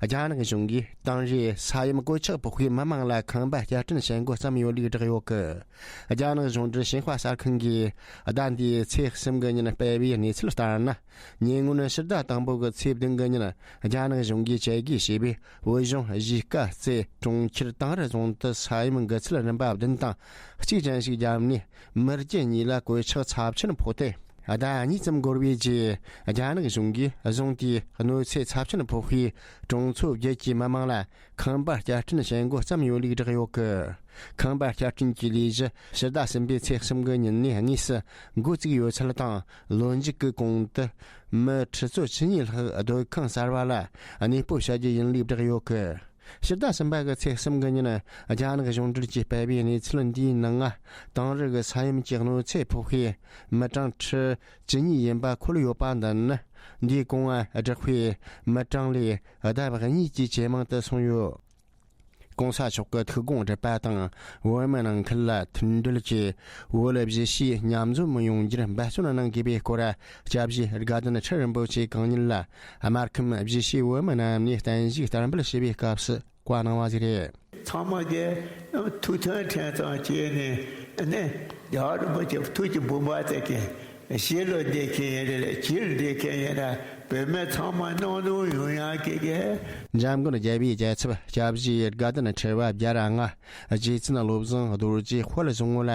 རྒྱ་ནག་གཞུང་གིས་དེང་རབས་ས་ཡོམ་གོད་ཆག་ཕོག་པའི་མི་མང་ལ་ཁང་པ་བསྐྱར་སྐྲུན་བྱེད་འགོ་བརྩམས་ཡོད་ལུགས་བསྒྲགས་ཡོད་སྐད། རྒྱ་ནག་གཞུང་འབྲེལ་ཞིན་ཧྭ་གསར་ཁང་གིས་ཟླ་འདིའི་ཚེས་གསུམ་གྱི་ཉིན་སྤེལ་བའི་གནས་ཚུལ་ལྟར་ན། ཉེ་སྔོན་ཕྱི་ཟླ་དང་པོ་གི་ཚེས་བདུན་གྱི་ཉིན། རྒྱ་ནག་གཞུང་གིས་བཅད་རྒོལ་བྱས་པའི་བོད་གཞུང་གཞིས་ཀ་རྩེ་གྲོང་ཁྱེར་དེང་རབས་རྫོང་དུ་ས་ཡོམ་འགག་ཚུལ་རིམ་པ་བདུན་དང་གཅིག་ཅན་ཞིག་བརྒྱབ་ནས། མི་རྒྱུ་གཉིས་ལ་གོད་ཆག་ཚབས་ཆེན་ཕོག་སྟེ། ཟླ་གཉིས་ཙམ་འགོར་བའི་རྗེས། རྒྱ་ནག་གཞུང་གིས་བཟུང་དེའི་གནོད་འཚེ་ཚབས་ཆེན་ཕོག་པའི་གྲོང་ཚོ་བརྒྱད་ཀྱི་མི་མང་ལ་ཁང་པ་བསྐྱར་སྐྲུན་བྱེད་འགོ་བརྩམས་ཡོད་ལུགས་བསྒྲགས་ཡོད་སྐད། ཁང་པ་བསྐྱར་སྐྲུན་གྱི་ལས་གཞི་ཕྱི་ཟླ་གསུམ་པའི་ཚེས་གསུམ་གྱི་ཉིན་ནས་དངོས་སུ་འགོ་བཙུགས་ཡོད་ཚུལ་དང་། ལོ་མཇུག་གི་གོང་དུ་མི་ཁྲི་ཚོ་བཅུ་གཉིས་ལྷག་སྡོད་ཁང་གསར་བ་ལ་གནས་སྤོ་བྱ་རྒྱུ་ཡིན་ལུགས་བསྒྲགས་ཡོད་སྐད། ཕྱི་ཟླ་གསུམ་པ་གི་ཚེས་གསུམ་གྱི་ཉིན། རྒྱ་ནག་གཞུང་འབྲེལ་གྱིས་སྤེལ་བའི་གནས་ཚུལ་འདིའི་ནང་། དེང་རབས་ཀྱི་ས་ཡོམ་གྱི་གནོད་འཚེ་ཕོག་པའི་མི་གྲངས་ཁྲི་བཅུ་གཉིས་ཡིན་པ་འཁོད་ཡོད་པ་འདི་ནི། འདིའི་གོང་བསྒྲགས་པའི་མི་གྲངས་ལས་ལྡབ་གཉིས་ཀྱིས་ཇེ་མང་དུ་སོང་ཡོད། ༸གོང་ས་མཆོག་གི་ཐུགས་དགོངས་བསྒྲུབས་པ་དང་། བོད་མི་ནང་ཁུལ་ལ་མཐུན་སྒྲིལ་གྱིས་བོད་གཞིས་བྱེས་མཉམ་འཛོམས་ཡོང་རྒྱུར་འབད་བརྩོན་གནང་དགོས་པའི་སྐོར། སྐྱབས་རྗེ་དགའ་ལྡན་ཁྲི་རིན་པོ་ཆེ་གང་ཉིད་ལ། སྨར་ཁམས་གཞིས་བྱེས་བོད་མི་རྣམས་ནས་བརྟན་བཞུགས་བསྟར་འབུལ་ཞུས་པའི་སྐབས་སུ་བཀའ་གནང་བ་ཞིག་རེད། ཚང་མ་གིས་ཐུགས་མཐུན་ཁྲིམས་གཙང་བྱས་ནས་ནི། རྒྱལ་བ་རིན་པོ་ཆེ་ཐུགས་ཀྱི་དགོངས་པ་དེ་གིས་ཞི་ལུ་བདེ་མཁན་ཡིན་རེད། ཅི་ལུ་བདེ་མཁན་ཡིན་ར། བོད་མི་ཚང་མ་སྣང་སྟོང་ཡོང་ཡག་གི་གི། འཇམ་མགོན་རྒྱལ་བའི་རྒྱལ་ཚབ་སྐྱབས་རྗེ་དགའ་ལྡན་ཁྲི་པ་བརྒྱ་ར་ལྔ། རྗེ་བཙུན་བློ་བཟང་རྡོ་རྗེ་དཔལ་བཟང་པོ་ལ་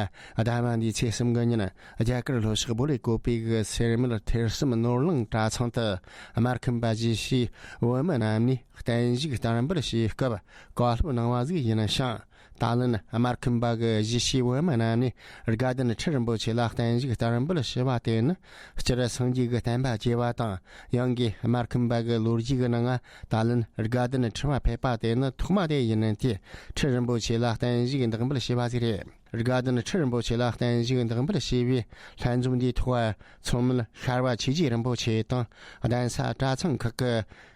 ཟླ་བ་འདིའི་ཚེས་གསུམ་གྱི་ཉིན། རྒྱ་གར་ལྷོ་ཕྱོགས་བོད་ལས་བཀོད་པའི་གི་སེར་སྨད་ཐེར་གསུམ་ནོར་གླིང་གྲྭ་ཚང་དུ། སྨར་ཁམས་པ་གཞིས་བྱེས་བོད་མི་རྣམས་ནས་བརྟན་བཞུགས་བསྟར་འབུལ་བྱེད་སྐབས་བཀའ་སློབ་གནང་བ་ཞིག་ཡིན་ཞིང་། ད་ལན་སྨར་ཁམས་པ་གི་གཞིས་བྱེས་བོད་མི་རྣམས་ནས་དགའ་ལྡན་ཁྲི་རིན་པོ་ཆེ་ལ་བརྟན་བཞུགས་བསྟར་འབུལ་ཞུ་བ་དེ་ནི། སྤྱིར་སངས་རྒྱས་ཀྱི་བསྟན་པ་རྒྱས་པ་དང་། ཡང་སྒོས་སྨར་ཁམས་པ་གི་ལོ་རྒྱུས་ཀྱི་ནང་། ད་ལན་དགའ་ལྡན་ཁྲི་པ་ཕེབས་པ་དེ་ནི་ཐོག་མ་དེ་ཡིན་ཏེ། ཁྲི་རིན་པོ་ཆེ་ལ་བརྟན་བཞུགས་བདག་འབུལ་ཞུས་པ་ཞིག་རེད། དགའ་ལྡན་ཁྲི་རིན་པོ་ཆེ་ལ་བརྟན་བཞུགས་བདག་འབུལ་ཞུས་པའི་ལྷན་འཛོམས་འདིའི་ཐོག་མཚོ་སྨན་ཤར་བ་ཆོས་རྗེ་རིན་པོ་ཆེ་དང་། གདན་ས་གྲྭ་ཚང་ཁག་གི་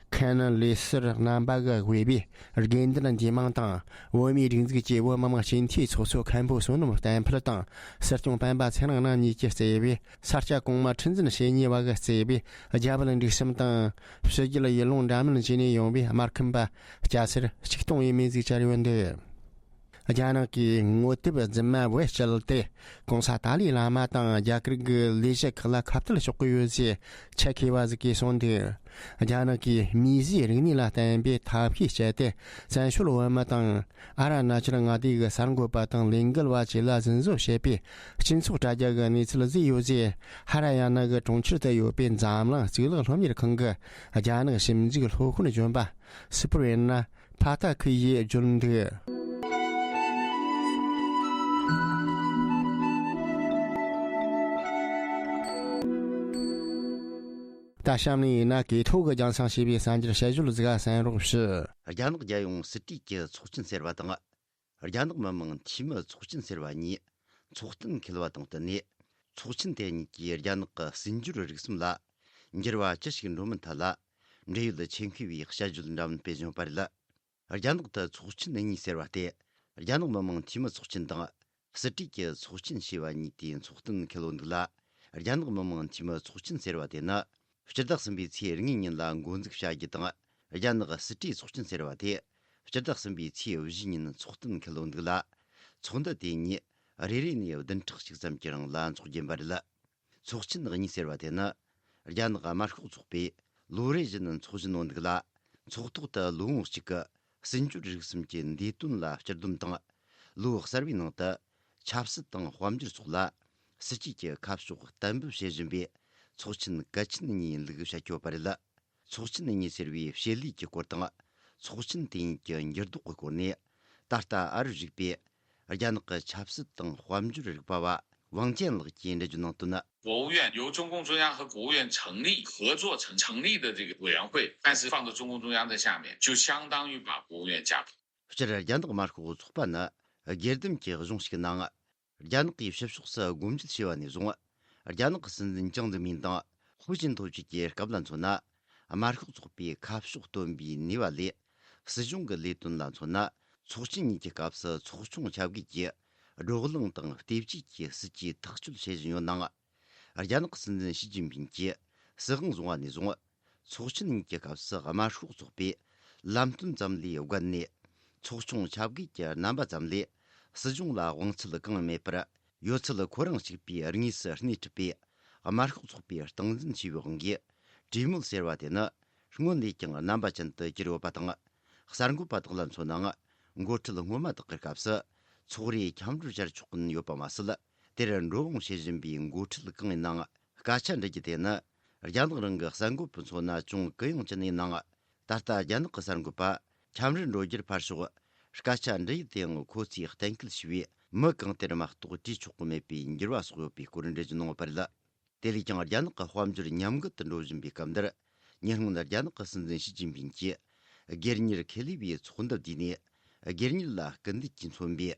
མཁན་ལས་ཟུར་རྣམ་པ་གིས་དབུས་པའི་དགེ་འདུན་འདུས་མང་དང་། བོད་མིའི་སྒྲིག་འཛུགས་ཀྱི་བོད་མི་མང་སྤྱི་འཐུས་ཚོགས་གཙོ་མཁན་པོ་བསོད་ནམས་བསྟན་འཕེལ་དང་། སྲིད་སྐྱོང་སྤེན་པ་ཚེ་རིང་རྣམ་གཉིས་ཀྱིས་གཙོས་པའི་ས་སྐྱ་གོང་མ་ཁྲི་འཛིན་བཤེས་གཉེན་བ་གིས་གཙོས་པའི་རྒྱ་བལ་འབྲུག་གསུམ་དང་། ཕྱི་རྒྱལ་ཡུལ་ལུང་འདྲ་མིན་བཅས་ནས་ཡོང་བའི་སྨར་ཁམས་པ་སྐྱ་སེར་ཆིག་སྟོང་ཡས་མས་ཟིག་བཅར་ཡོད་འདུག། རྒྱ་ནག་གིས་ངོ་དེབ་རྫུན་མ་བེད་སྤྱད་དེ། གོང་ས་ཏཱ་ལའི་བླ་མ་དང་རྒྱ་གར་གྱི་ལས་བྱེད་ཁག་ལ་ཁ་གཏད་གཅོག་གི་ཡོད་ཅེས་ཆེད་མཁས་པ་ཟིག་གིས་གསུངས་འདུག་རྒྱ་ནག་གིས་མིས་བཟོས་རིག་གནས་ལ་བརྟེན་པའི་ཐབས་ཤེས་སྤྱད་དེ། བཙན་བྱོལ་བོད་མི་དང་ཨ་རུ་ན་ཅལ་མངའ་སྡེ་གི་གསར་འགོད་པ་དང་ལས་འགུལ་བ་བཅས་ལ་རྫུན་བཟོ་བྱས་པའི་སྤྱི་ཚོགས་དྲ་རྒྱ་གི་གནས་ཚུལ་བཟོས་ཡོད་ཅེས། ཧ་ར་ཡ་ན་གི་གྲོང་ཁྱེར་དུ་ཡོད་པའི་འཛམ་གླིང་གཙུག་ལག་སློབ་གཉེར་ཁང་གི་རྒྱ་ནག་ཞིབ་འཇུག་སློབ་དཔོན་གཞོན་པ་སི་པུ་རེ་ན་ཕ་ཏ་ཁི་ཡིས་བརྗོད་འདུག་ད་གཤམ་ནས་ཡིན་ན། གོ་ཐོས་ཀྱིས་རྒྱང་སྲིང་བྱས་པའི་གསར་འགྱུར་དཔྱད་བརྗོད་ཟིག་གསན་རོགས་ཞུ། རྒྱ་ནག་རྒྱལ་ཡོངས་སྲིད་གྲོས་ཀྱི་ཚོགས་ཆེན་ཟེར་བ་དང་། རྒྱ་ནག་མི་དམངས་འཐུས་མི་ཚོགས་ཆེན་ཟེར་བ་གཉིས་ཚོགས་གཏན་འཁེལ་བ་དང་བསྟུན་ནས། ཚོགས་ཆེན་དེ་གཉིས་ཀྱིས་རྒྱ་ནག་གི་སྲིད་འབྱོར་རིག་གསུམ་ལ་འགྱུར་བ་ཅི་ཞིག་འགྲོ་མིན་ཐད་ལ། འབྲེལ་ཡོད་ཆེད་མཁས་པས་དཔྱད་བརྗོད་འདྲ་མིན་སྤེལ་བཞིན་ཡོད་པ་རེད། རྒྱ་ནག་ཏུ་ཚོགས་ཆེན་གཉིས་ཟེར་བ་སྟེ། རྒྱ་ནག་མི་དམངས་འཐུས་མི་ཚོགས་ཆེན་དང་། སྲིད་གྲོས་ཀྱི་ཚོགས་ཆེན་ཞེས་པ་གཉིས་དེ་ཚོགས་གཏན་འཁེལ་ཡོད་འདུག་ལ། རྒྱ་ནག་མི་དམངས་འཐུས་མི་ཚོགས་ཆེན་ཟེར་བ་དེ་ནི། སྤྱི་ཟླ་གསུམ་པའི་ཚེས་དངོས་གཉིས་ཉིན་ལ་འགོ་འཛུགས་བྱ་རྒྱུ་དང་། རྒྱ་ནག་སྲིད་གྲོས་ཚོགས་ཆེན་ཟེར་བ་དེ། སྤྱི་ཟླ་གསུམ་པའི་ཚེས་བཞི་ཉིན་ཚོགས་གཏན་འཁེལ་ཡོད་འདུག་ལ། ཚོགས་འདུ་དེ་གཉིས་རེ་རེ་ནས་བདུན་ཕྲག་གཅིག་ཙམ་གྱི་རིང་ལ་འཚོགས་རྒྱུ་ཡིན་པ་རེད། ཚོགས་ཆེན་གཉིས་ཟེར་བ་དེ་ནི། རྒྱ་ནག་དམར་ཤོག་ཚོགས་པས་ལོ་རེ་བཞིན་འཚོགས་བཞིན་ཡོད་འདུག་ལ། ཚོགས་ཐོག་ཏུ་ལོ་ངོ་གཅིག་གི་སྲིད་འབྱོར་རིག་གསུམ་གྱི་འདས་དོན་ལ་སྤྱི་སྡོམ་དང་། ལོ་གསར་བའི་ནང་དུ་ཆབ་སྲིད་དང་དཔལ་འབྱོར་སོགས་ལ་སྲིད་ཇུས་ཀྱི་ཁ་ཕྱོགས་གཏན་འབེབས་བྱེད་བཞིན་པའི་ཚོགས་ཆེན་གལ་ཆེན་གཉིས་ཡིན་ལུགས་བཤད་ཡོད་པ་རེད། ཚོགས་ཆེན་གཉིས་ཟེར་བའི་བྱེད་ལས་ཀྱི་སྐོར་དང་། ཚོགས་ཆེན་དེ་ཉིད་ཀྱི་འགྱུར་ལྡོག་གི་སྐོར་ནས། ད་ལྟ་ཨ་རིར་བཞུགས་པའི་རྒྱ་ནག་གི་ཆབ་སྲིད་དང་དཔལ་འབྱོར་རིག་པ་བ་ཝང་ཅན་ལགས་ཀྱིས་འགྲེལ་བརྗོད་གནང་དོན། 国务院由中共中央和国务院成立、合作成成立的这个委员会，但是放到中共中央的下面，就相当于把国务院架空。 སྤྱིར་རྒྱ་ནག་དམར་ཤོག་ཚོགས་པ་ནི་སྒེར་སྡེམ་གྱི་གཞུང་ཞིག་ནང་། རྒྱ་ནག་གིས་ཕྱི་ཕྱོགས་སུ་སྒོ་འབྱེད་བྱས་པ་ནས་བཟུང་། རྒྱ་ནག་གི་སྲིད་འཛིན་ཅང་ཙེ་མིན་དང་ཧུའུ་ཅིན་ཐའོ་བཅས་ཀྱི་སྐབས་ལ་མཚོན་ན། དམར་ཤོག་ཚོགས་པས་ཁ་ཕྱོགས་སྟོན་པའི་ནུས་པ་ལས། སྲིད་གཞུང་གི་ལས་དོན་ལ་མཚོན་ན། ཚོགས་ཆེན་གཉིས་ཀྱི་སྐབས་སུ་ཚོགས་ཆུང་ཆ་བགོས་ཀྱིས་བགྲོ་གླེང་དང་བལྟས་བཅོས་ཀྱི་སྲིད་ཇུས་ཐག་གཅོད་བྱེད་བཞིན་ཡོད་ནའང་། རྒྱ་ནག་གི་སྲིད་འཛིན་ཞི་ཅིན་ཕིན་གྱིས་སྲིད་དབང་བཟུང་བ་ནས་བཟུང་། ཚོགས་ཆེན་གཉིས་ཀྱི་སྐབས་སུ་དམར་ཤོག་ཚོགས་པས་ལམ་སྟོན་ཙམ་ལས་བརྒལ་ནས། ཚོགས་ཆུང་ཆ་བགོས་ཀྱི་རྣམ་པ་ཙམ་ལས། སྲིད་གཞུང་ལ་དབང་ཚད་གང་ཡང་མེད་པར། ཡོད་ཚད་ཁོ་རང་གཅིག་པུས་དངོས་སུ་སྣེ་ཁྲིད་པའི་དམར་ཤོག་ཚོགས་པའི་སྟངས་འཛིན་བྱས་པའི་དབང་གིས། གྲོས་མོལ་ཟེར་བ་དེ་ནི་སྔོན་ལས་ཀྱང་རྣམ་པ་ཅན་དུ་གྱུར་ཡོད་པ་དང་། གསར་འགོད་པ་དག་ལ་མཚོན་ནའང་། འགོ་ཁྲིད་སྔོན་མ་དག་གི་སྐབས་སུ་ཚོགས་རའི་ཁྱམས་བསྒྲགས་བྱར་ཆོག་གིན་ཡོད་པ་མ་ཟད། དེར་འགྲོ་འོང་བྱེད་བཞིན་པའི་འགོ་ཁྲིད་གང་ཡིན་ནའང་སྐད་ཆ་འདྲི་རྒྱུ་དེ་ནི། རྒྱ་ནག་རང་གི་གསར་འགོད་པ་མཚོན་ན་ཅུང་གུ་ཡངས་ཅན་ཡིན་ནའང་། ད་ལྟ་རྒྱ་ནག་གི་གསར་འགོད་པ་ཁྱམས་རར་འགྲོ་རྒྱུར་ཕར་ཞོག་སྐད་ཆ་འདྲི་ཡུལ་དེའང་ཁོ་ཚོས་གཏན་འཁེལ་བྱས་པའི་མི་གང་དེར་མ་གཏོགས་དྲིས་ཆོག་གི་མེད་པའི་འགྱུར་བ་སོགས་ཡོད་པའི་སྐོར་འགྲེལ་བརྗོད་གནང་ཡོད་པ་རེད། དེ་ལས་ཀྱང་རྒྱ་ནག་གི་དཔལ་འབྱོར་ཉམས་རྒུད་དུ་འགྲོ་བཞིན་པའི་སྐབས་འདིར། ཉེ་སྔོན་རྒྱ་ནག་གི་སྲིད་འཛིན་ཞི་ཅིན་ཕིན་གྱིས་སྒེར་གཉེར་ཁེ་ལས་པའི་ཚོགས་འདུ་བསྡུས་ནས། སྒེར་གཉེར་ལ་སྐུལ་འདེད་ཀྱིས་མཚོན་པའི་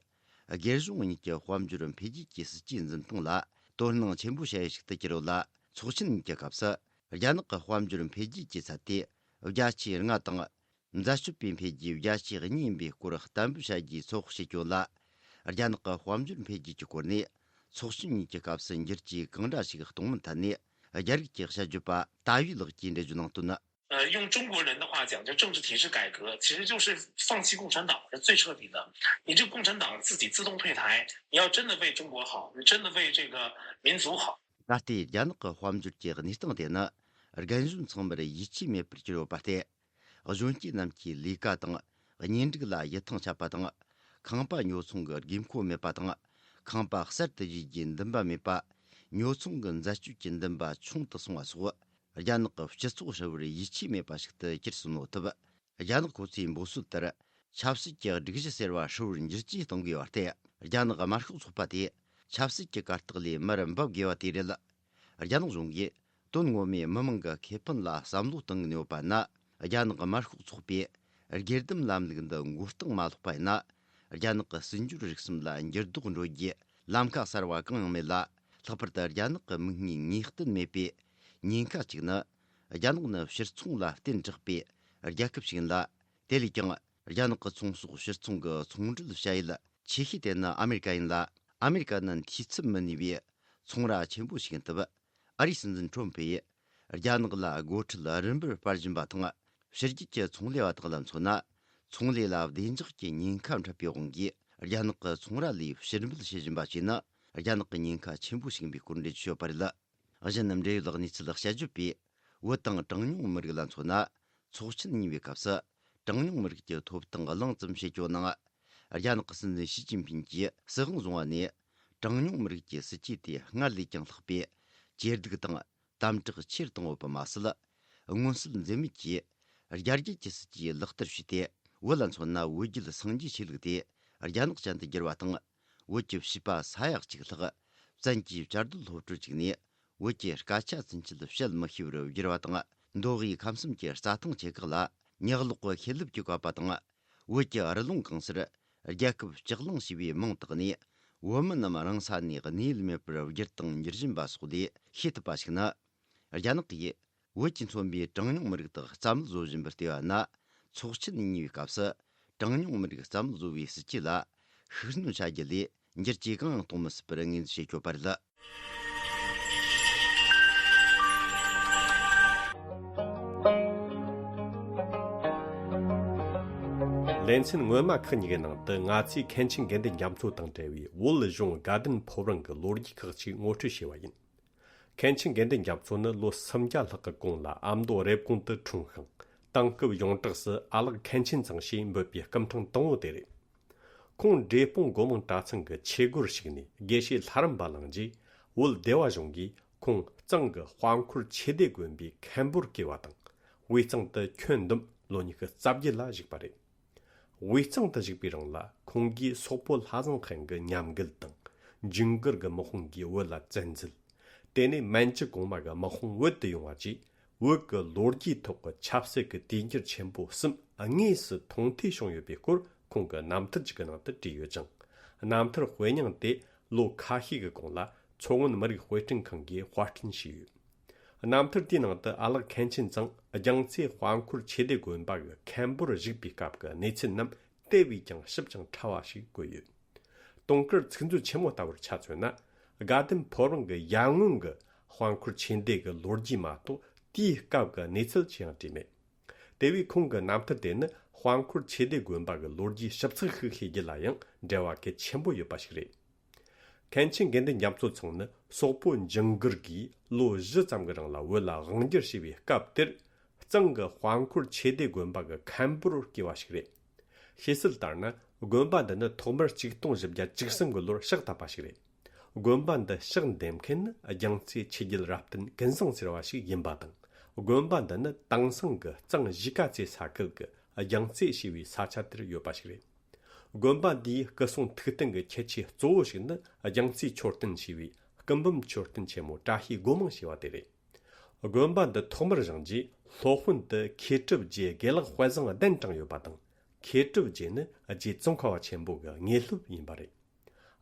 སྒེར་གཞུང་གཉིས་ཀྱི་དཔལ་འབྱོར་འཕེལ་རྒྱས་ཀྱི་སྲིད་ཇུས་འཛིན་སྟངས་ལ་དོ་སྣང་ཆེན་པོ་བྱ་ཡུལ་ཞིག་ཏུ་གྱུར་ཡོད་ལ། ཚོགས་ཆེན་གཉིས་ཀྱི་སྐབས་སུ་རྒྱ་ནག་གི་དཔལ་འབྱོར་འཕེལ་རྒྱས་ཀྱི་ཚད་དེ་བརྒྱ་ཆའི་ལྔ་དང་། འཛད་སྤྱོད་པའི་འཕེལ་རྒྱས་བརྒྱ་ཆའི་གཉིས་ཡིན་པའི་སྐོར་གཏན་འབེབས་བྱ་རྒྱུའི་ཚོད་དཔག་བྱེད་ཀྱི་ཡོད་ལ། རྒྱ་ནག་གི་དཔལ་འབྱོར་འཕེལ་རྒྱས་ཀྱི་སྐོར་ནས་ཚོགས་ཆེན་གཉིས་ཀྱི་སྐབས་སུ་འགྱུར་བཅོས་གང་འདྲ་ཞིག་གཏོང་མིན་ཐད་ནས། རྒྱ་རིགས་ཀྱི་དཔྱད་བརྗོད་པ་ཏཱ་ཡུས་ལགས་ཀྱིས་འགྲེལ་བརྗོད་གནང་དོན། 呃，用中国人的话讲，叫政治体制改革，其实就是放弃共产党是最彻底的。你这个共产党自己自动退台，你要真的为中国好，你真的为这个民族好。 ད་ལྟའི་རྒྱ་ནག་གི་དཔལ་འབྱོར་གྱི་གནས་སྟངས་དེ་ནི་རྒན་གཞོན་ཚང་མར་ཡིད་ཆེས་མེད་པར་གྱུར་ཡོད་པ་སྟེ། གཞོན་སྐྱེས་རྣམས་ཀྱི་ལས་ཀ་དང་གཉེན་སྒྲིག་ལ་ཡིད་ཐང་ཆད་པ་དང་། ཁང་པ་ཉོ་ཚོང་གི་དགོས་མཁོ་མེད་པ་དང་། ཁང་པ་གསར་དུ་བཞེས་རྒྱུའི་འདུན་པ་མེད་པ། ཉོ་ཚོང་གི་འཛད་སྤྱོད་ཀྱི་འདུན་པ་ཆུང་དུ་སོང་བ་སོགས། རྒྱ་ནག་གི་སྤྱི་ཚོགས་ཧྲིལ་བོར་ཡིད་ཆེས་མེད་པ་ཞིག་ཏུ་གྱུར་སོང་ནོ་ཐུབ། རྒྱ་ནག་ཁོ་ཚོའི་འབོད་སྲོལ་ལྟར། ཆབ་སྲིད་ཀྱི་སྒྲིག་གཞི་ཟེར་བ་ཧྲིལ་བོར་འགྱུར་བཅོས་གཏོང་དགོས་པ་སྟེ། རྒྱ་ནག་དམར་ཤོག་ཚོགས་པ་དེས་ཆབ་སྲིད་ཀྱི་གར་སྟེགས་ལས་མར་འབབ་དགོས་པ་དེ་རེད། རྒྱ་ནག་གཞུང་གིས་དོན་ངོ་མས་མི་མང་གི་ཁེ་ཕན་ལ་བསམ་བློ་གཏོང་གི་ཡོད་པ་ན། རྒྱ་ནག་དམར་ཤོག་ཚོགས་པས་སྒེར་སྡེམ་ལམ་ལུགས་འདི་མགོ་རྟིང་མ་ལྷག་པ་ཡིན་ན། རྒྱ་ནག་གི་སྲིད་འབྱོར་རིག་གསུམ་ལ་འགྱུར་ལྡོག་འགྲོ་རྒྱུའི་ལམ་ཁ་གསར་བ་གང་ཡང་མེད་ལ། ལྷག་པར་དུ་རྒྱ་ནག་གི་མིག་སྔའི་ངེས་གཏན་མེད་པའི་ཉེན་ཁ་གཅིག་ནི། རྒྱ་ནག་ནི་ཕྱིར་ཚོང་ལ་གཏན་དྲགས་པའི་རྒྱལ་ཁབ་ཞིག་ཡིན་ལ། དེ་ལས་ཀྱང་རྒྱ་ནག་གི་ཚོང་ཟོག་ཕྱིར་ཚོང་གི་ཚོང་འབྲེལ་བྱ་ཡུལ་ཆེ་ཤོས་དེ་ནི་ཨ་མེ་རི་ཀ་ཡིན་ལ། ཨ་མེ་རི་ཀ་ནི་འཐུས་ཚབ་མི་ནུས་པའི་ཚོང་ར་ཆེན་པོ་ཞིག་ཡིན་སྟབས། ཨ་རིའི་སྲིད་འཛིན་ཁྲོམ་ཕུ་ཡིས་རྒྱ་ནག་ལ་སྒོ་ཁྲལ་རིམ་པར་སྤར་བཞིན་པ་དང་། ཕྱི་རྒྱལ་གྱི་ཚོང་ལས་པ་དག་ལ་མཚོན་ན། ཚོང་ལས་ལ་བདེ་འཇགས་ཀྱི་ཉེན་ཁ་འཕྲད་པའི་དབང་གིས། རྒྱ་ནག་གི་ཚོང་ར་ལས་ཕྱིར་འབུད་བྱེད་བཞིན་པ་བྱས་ན། རྒྱ་ནག་གི་ཉེན་ཁ་ཆེན་པོ་ཞིག་ཡིན་པའི་སྐོར་འགྲེལ་བརྗོད་བྱས་ཡོད་པ་རེད། གཞན་འབྲེལ་ཡོད་གནས་ཚུལ་དཔྱད་བརྗོད་པས། བོད་དང་གྲངས་ཉུང་མི་རིགས་ལ་མཚོན་ན། ཚོགས་ཆེན་གཉིས་པའི་སྐབས་སུ། གྲངས་ཉུང་མི་རིགས་ཀྱི་ཐོབ་ཐང་གླེང་ཙམ་བྱེད་རྒྱུ་ནང་། རྒྱ་ནག་གི་སྲིད་འཛིན་ཞི་ཅིན་ཕིན་གྱིས་སྲིད་དབང་བཟུང་བ་ནས། གྲངས་ཉུང་མི་རིགས་ཀྱི་སྲིད་ཇུས་དེ་སྔར་ལས་ཀྱང་ལྷག་པའི་ཇེ་སྡུག་དང་། དམ་དྲག་ཆེར་བཏང་ཡོད་པ་མ་ཟད། མངོན་གསལ་འཛེམ་མེད་ཀྱིས་རྒྱ་སྐྱེད་ཀྱི་སྲིད་ཇུས་ལག་བསྟར་བྱས་ཏེ། བོད་ལ་མཚོན་ན། བོད་རྒྱུད་སངས་རྒྱས་ཆོས་ལུགས་དེ་རྒྱ་ནག་ཅན་དུ་བསྒྱུར་བ་དང་། བོད་ཀྱི་བྱིས་པ་ས་ཡ་གཅིག་ལྷག་བཙན་གྱིས་བཅའ་སྡོད་སློབ་གྲྭར་བཅུག་ནས། བོད་ཀྱི་སྐད་ཆ་ཚུན་ཆད་བཤད་མི་ཤེས་པར་བསྒྱུར་བ་དང་། མདོ་དབུས་ཁམས་གསུམ་གྱི་རྩྭ་ཐང་ཆེ་ཁག་ལ་ཉག་ལོག་གི་ཤེས་ལེབ་ཀྱིས་བཀབ་པ་དང་། བོད་ཀྱི་རི་ལུང་གང་སར་རྒྱལ་ཁབ་ལྕགས་གླིང་ཞེས་པའི་མིང་བཏགས་ནས། བོད་མི་རྣམས་རང་ས་ནས་གནས་ཡུལ་མེད་པར་བསྒྱུར་དང་འགྱུར་བཞིན་པ་སོགས་ལས་ཤེས་ཐུབ་པ་ཞིག་ནི། རྒྱ་ནག་གིས་བོད་ཀྱིས་མཚོན་པའི་གྲངས་ཉུང་མི་རིགས་དག་རྩ་མེད་བཟོ་བཞིན་པར་བལྟས་པ་ན། ཚོགས་ཆེན་གཉིས་པའི་སྐབས་སུ་གྲངས་ཉུང་མི་རིགས་རྩ་མེད་བཟོ་བའི་སྲིད་ཇུས་ལ་ཤུགས་སྣོན་བྱ་རྒྱུ་ལས་འགྱུར་བཅོས་གང་ཡང་གཏོང་མི་སྲིད་པར་ངོས་འཛིན་བྱེད་ཆོག་པ་རེད། ལེ་ཚན་སྔོན་མ་ཁག་གཉིས་ཀྱི་ནང་དུ། ང་ཚོས་མཁན་ཆེན་དགེ་འདུན་རྒྱ་མཚོ་དང་འབྲེལ་བའི་བོད་གཞུང་དགའ་ལྡན་ཕོ་བྲང་གི་ལོ་རྒྱུས་ཁག་ཅིག་ངོ་སྤྲོད་བྱས་པ་ཡིན། མཁན་ཆེན་དགེ་འདུན་རྒྱ་མཚོ་ནི་ལོ་སུམ་བརྒྱ་ལྷག་གི་གོང་ལ་ཨ་མདོ་རེབ་གོང་དུ་འཁྲུངས་ཤིང་། དེང་སྐབས་ཡོངས་གྲགས་སུ་ཨ་ལགས་མཁན་ཆེན་ཚང་ཞེས་འབོད་པའི་སྐུ་ཕྲེང་དང་པོ་དེ་རེད། ཁོང་འབྲས་སྤུངས་སྒོ་མང་གྲྭ་ཚང་གི་ཆོས་སྒོར་ཞུགས་ནས། དགེ་བཤེས་ལྷ་རམས་པ་བླངས་རྗེས། བོད་བདེ་བ་གཞུང་གིས་ཁོང་གཙང་གི་དཔལ་འཁོར་ཆོས་སྡེ་དགོན་པའི་མཁན་པོར་བསྐོས་པ་དང་། དབུས་གཙང་དུ་ཁྱོན་བསྡོམས་ལོ་ཉི་ཤུ་རྩ་བརྒྱད་ལ་བཞུགས་པ་རེད། དབུས་གཙང་དུ་བཞུགས་པའི་རིང་ལ། ཁོང་གིས་སོག་པོ་ལྷ་བཟང་ཧན་གྱི་ཉམས་རྒུད་དང་། འཇིང་གུར་གྱི་དམག་དཔུང་གིས་བོད་ལ་བཙན་འཛུལ། དེ་ནས་མན་ཇུ་གོང་མ་གི་དམག་དཔུང་བོད་དུ་ཡོང་བ་བཅས། བོད་ཀྱི་ལོ་རྒྱུས་ཐོག་གི་ཆབ་སྲིད་ཀྱི་དུས་འགྱུར་ཆེན་པོ་གསུམ་དངོས་སུ་མཐོང་ཐོས་བྱུང་ཡོད་པའི་སྐོར། ཁོང་གི་རྣམ་ཐར་ཅིག་གི་ནང་དུ་བྲིས་ཡོད་ཅིང་། རྣམ་ཐར་དཔེ་རྙིང་དེ་ལོ་ཁ་ཤས་ཀྱི་གོང་ལ་མཚོ་སྔོན་མི་རིགས་དཔེ་སྐྲུན་ཁང་གིས་དཔར་སྐྲུན་བྱས་ཡོད། རྣམ་ཐར་དེའི་ནང་དུ་ཨ་ལགས་མཁན་ཆེན་ཚང་རྒྱལ་རྩེ་དཔལ་འཁོར་ཆོས་སྡེ་དགོན་པ་གི་མཁན་པོར་བཞུགས་པའི་སྐབས་ཀྱི་གནས་ཚུལ་རྣམས་དེ་བས་ཀྱང་ཞིབ་ཅིང་ཕྲ་བ་ཞིག་བཀོད་ཡོད། དུང་དཀར་ཚིག་མཛོད་ཆེན་མོ་ལྟ་བུར་ཆ་མཚོན་ན། དགའ་ལྡན་ཕོ་བྲང་གི་ཡར་སྔོན་གྱི་དཔལ་འཁོར་ཆོས་སྡེ་གི་ལོ་རྒྱུས་མ་གཏོགས། དེའི་སྐབས་ཀྱི་གནས་ཚུལ་ཅི་ཡང་བྲིས་མེད། དེ་བས་ཁོང་གི་རྣམ་ཐར་དེ་ནི་དཔལ་འཁོར་ཆོས་སྡེ་དགོན་པ་གི་ལོ་རྒྱུས་ཞིབ་ཚགས་ཤིག་ཤེས་རྒྱུ་ལ་ཡང་འབྲེལ་བ་གལ་ཆེན་པོ་ཡོད་པ་ཞིག་རེད། མཁན་ཆེན་དགེ་འདུན་རྒྱ་མཚོ་ཚང་ནི་སོག་པོ་འཇིང་གུར་གྱིས་ལོ་བཞི་ཙམ་གྱི་རིང་ལ་བོད་ལ་དབང་སྒྱུར་བྱས་པའི་སྐབས་དེར། གཙང་གི་དཔལ་འཁོར་ཆོས་སྡེ་དགོན་པ་གི་མཁན་པོར་བསྐོས་པ་ཞིག་རེད། ཤེས་གསལ་ལྟར་ན། དགོན་པ་འདི་ནི་ཐོག་མར་ཆིག་སྟོང་བཞི་བརྒྱ་བཅུ་གསུམ་གྱི་ལོར་ཕྱག་བཏབ་པ་ཞིག་རེད། དགོན་པ་འདི་ཕྱག་འདེབས་མཁན་ནི་རྒྱལ་རྩེ་ཆོས་རྒྱལ་རབ་བརྟན་ཀུན་བཟང་ཟེར་བ་ཞིག་ཡིན་པ་དང་། དགོན་པ་འདི་ནི་དེང་སང་གི་གཙང་གཞིས་ཀ་རྩེ་ས་ཁུལ་གྱི་རྒྱལ་རྩེ་ཞེས་པའི་ས་ཆ་དེར་ཡོད་པ་ཞིག་རེད། དགོན་པ་འདིའི་སྐུ་གསུང་ཐུགས་རྟེན་གྱི་ཁྱད་ཆོས་གཙོ་བོ་ཞིག་ནི། རྒྱལ་རྩེ་མཆོད་རྟེན་ཞེས་པའི་སྐུ་འབུམ་མཆོད་རྟེན་ཆེན་མོ་བཀྲ་ཤིས་སྒོ་མང་ཞེས་པ་དེ་རེད། དགོན་པ་འདི་ཐོག་མར་བཞེངས་རྗེས། སློབ་དཔོན་དུ་མཁས་གྲུབ་རྗེ་དགེ་ལེགས་དཔལ་བཟང་གདན་དྲངས་ཡོད་པ་དང་། མཁས་གྲུབ་རྗེ་ནི་རྗེ་ཙོང་ཁ་པ་ཆེན་པོ་གི་དངོས་སློབ་ཡིན་པ་རེད།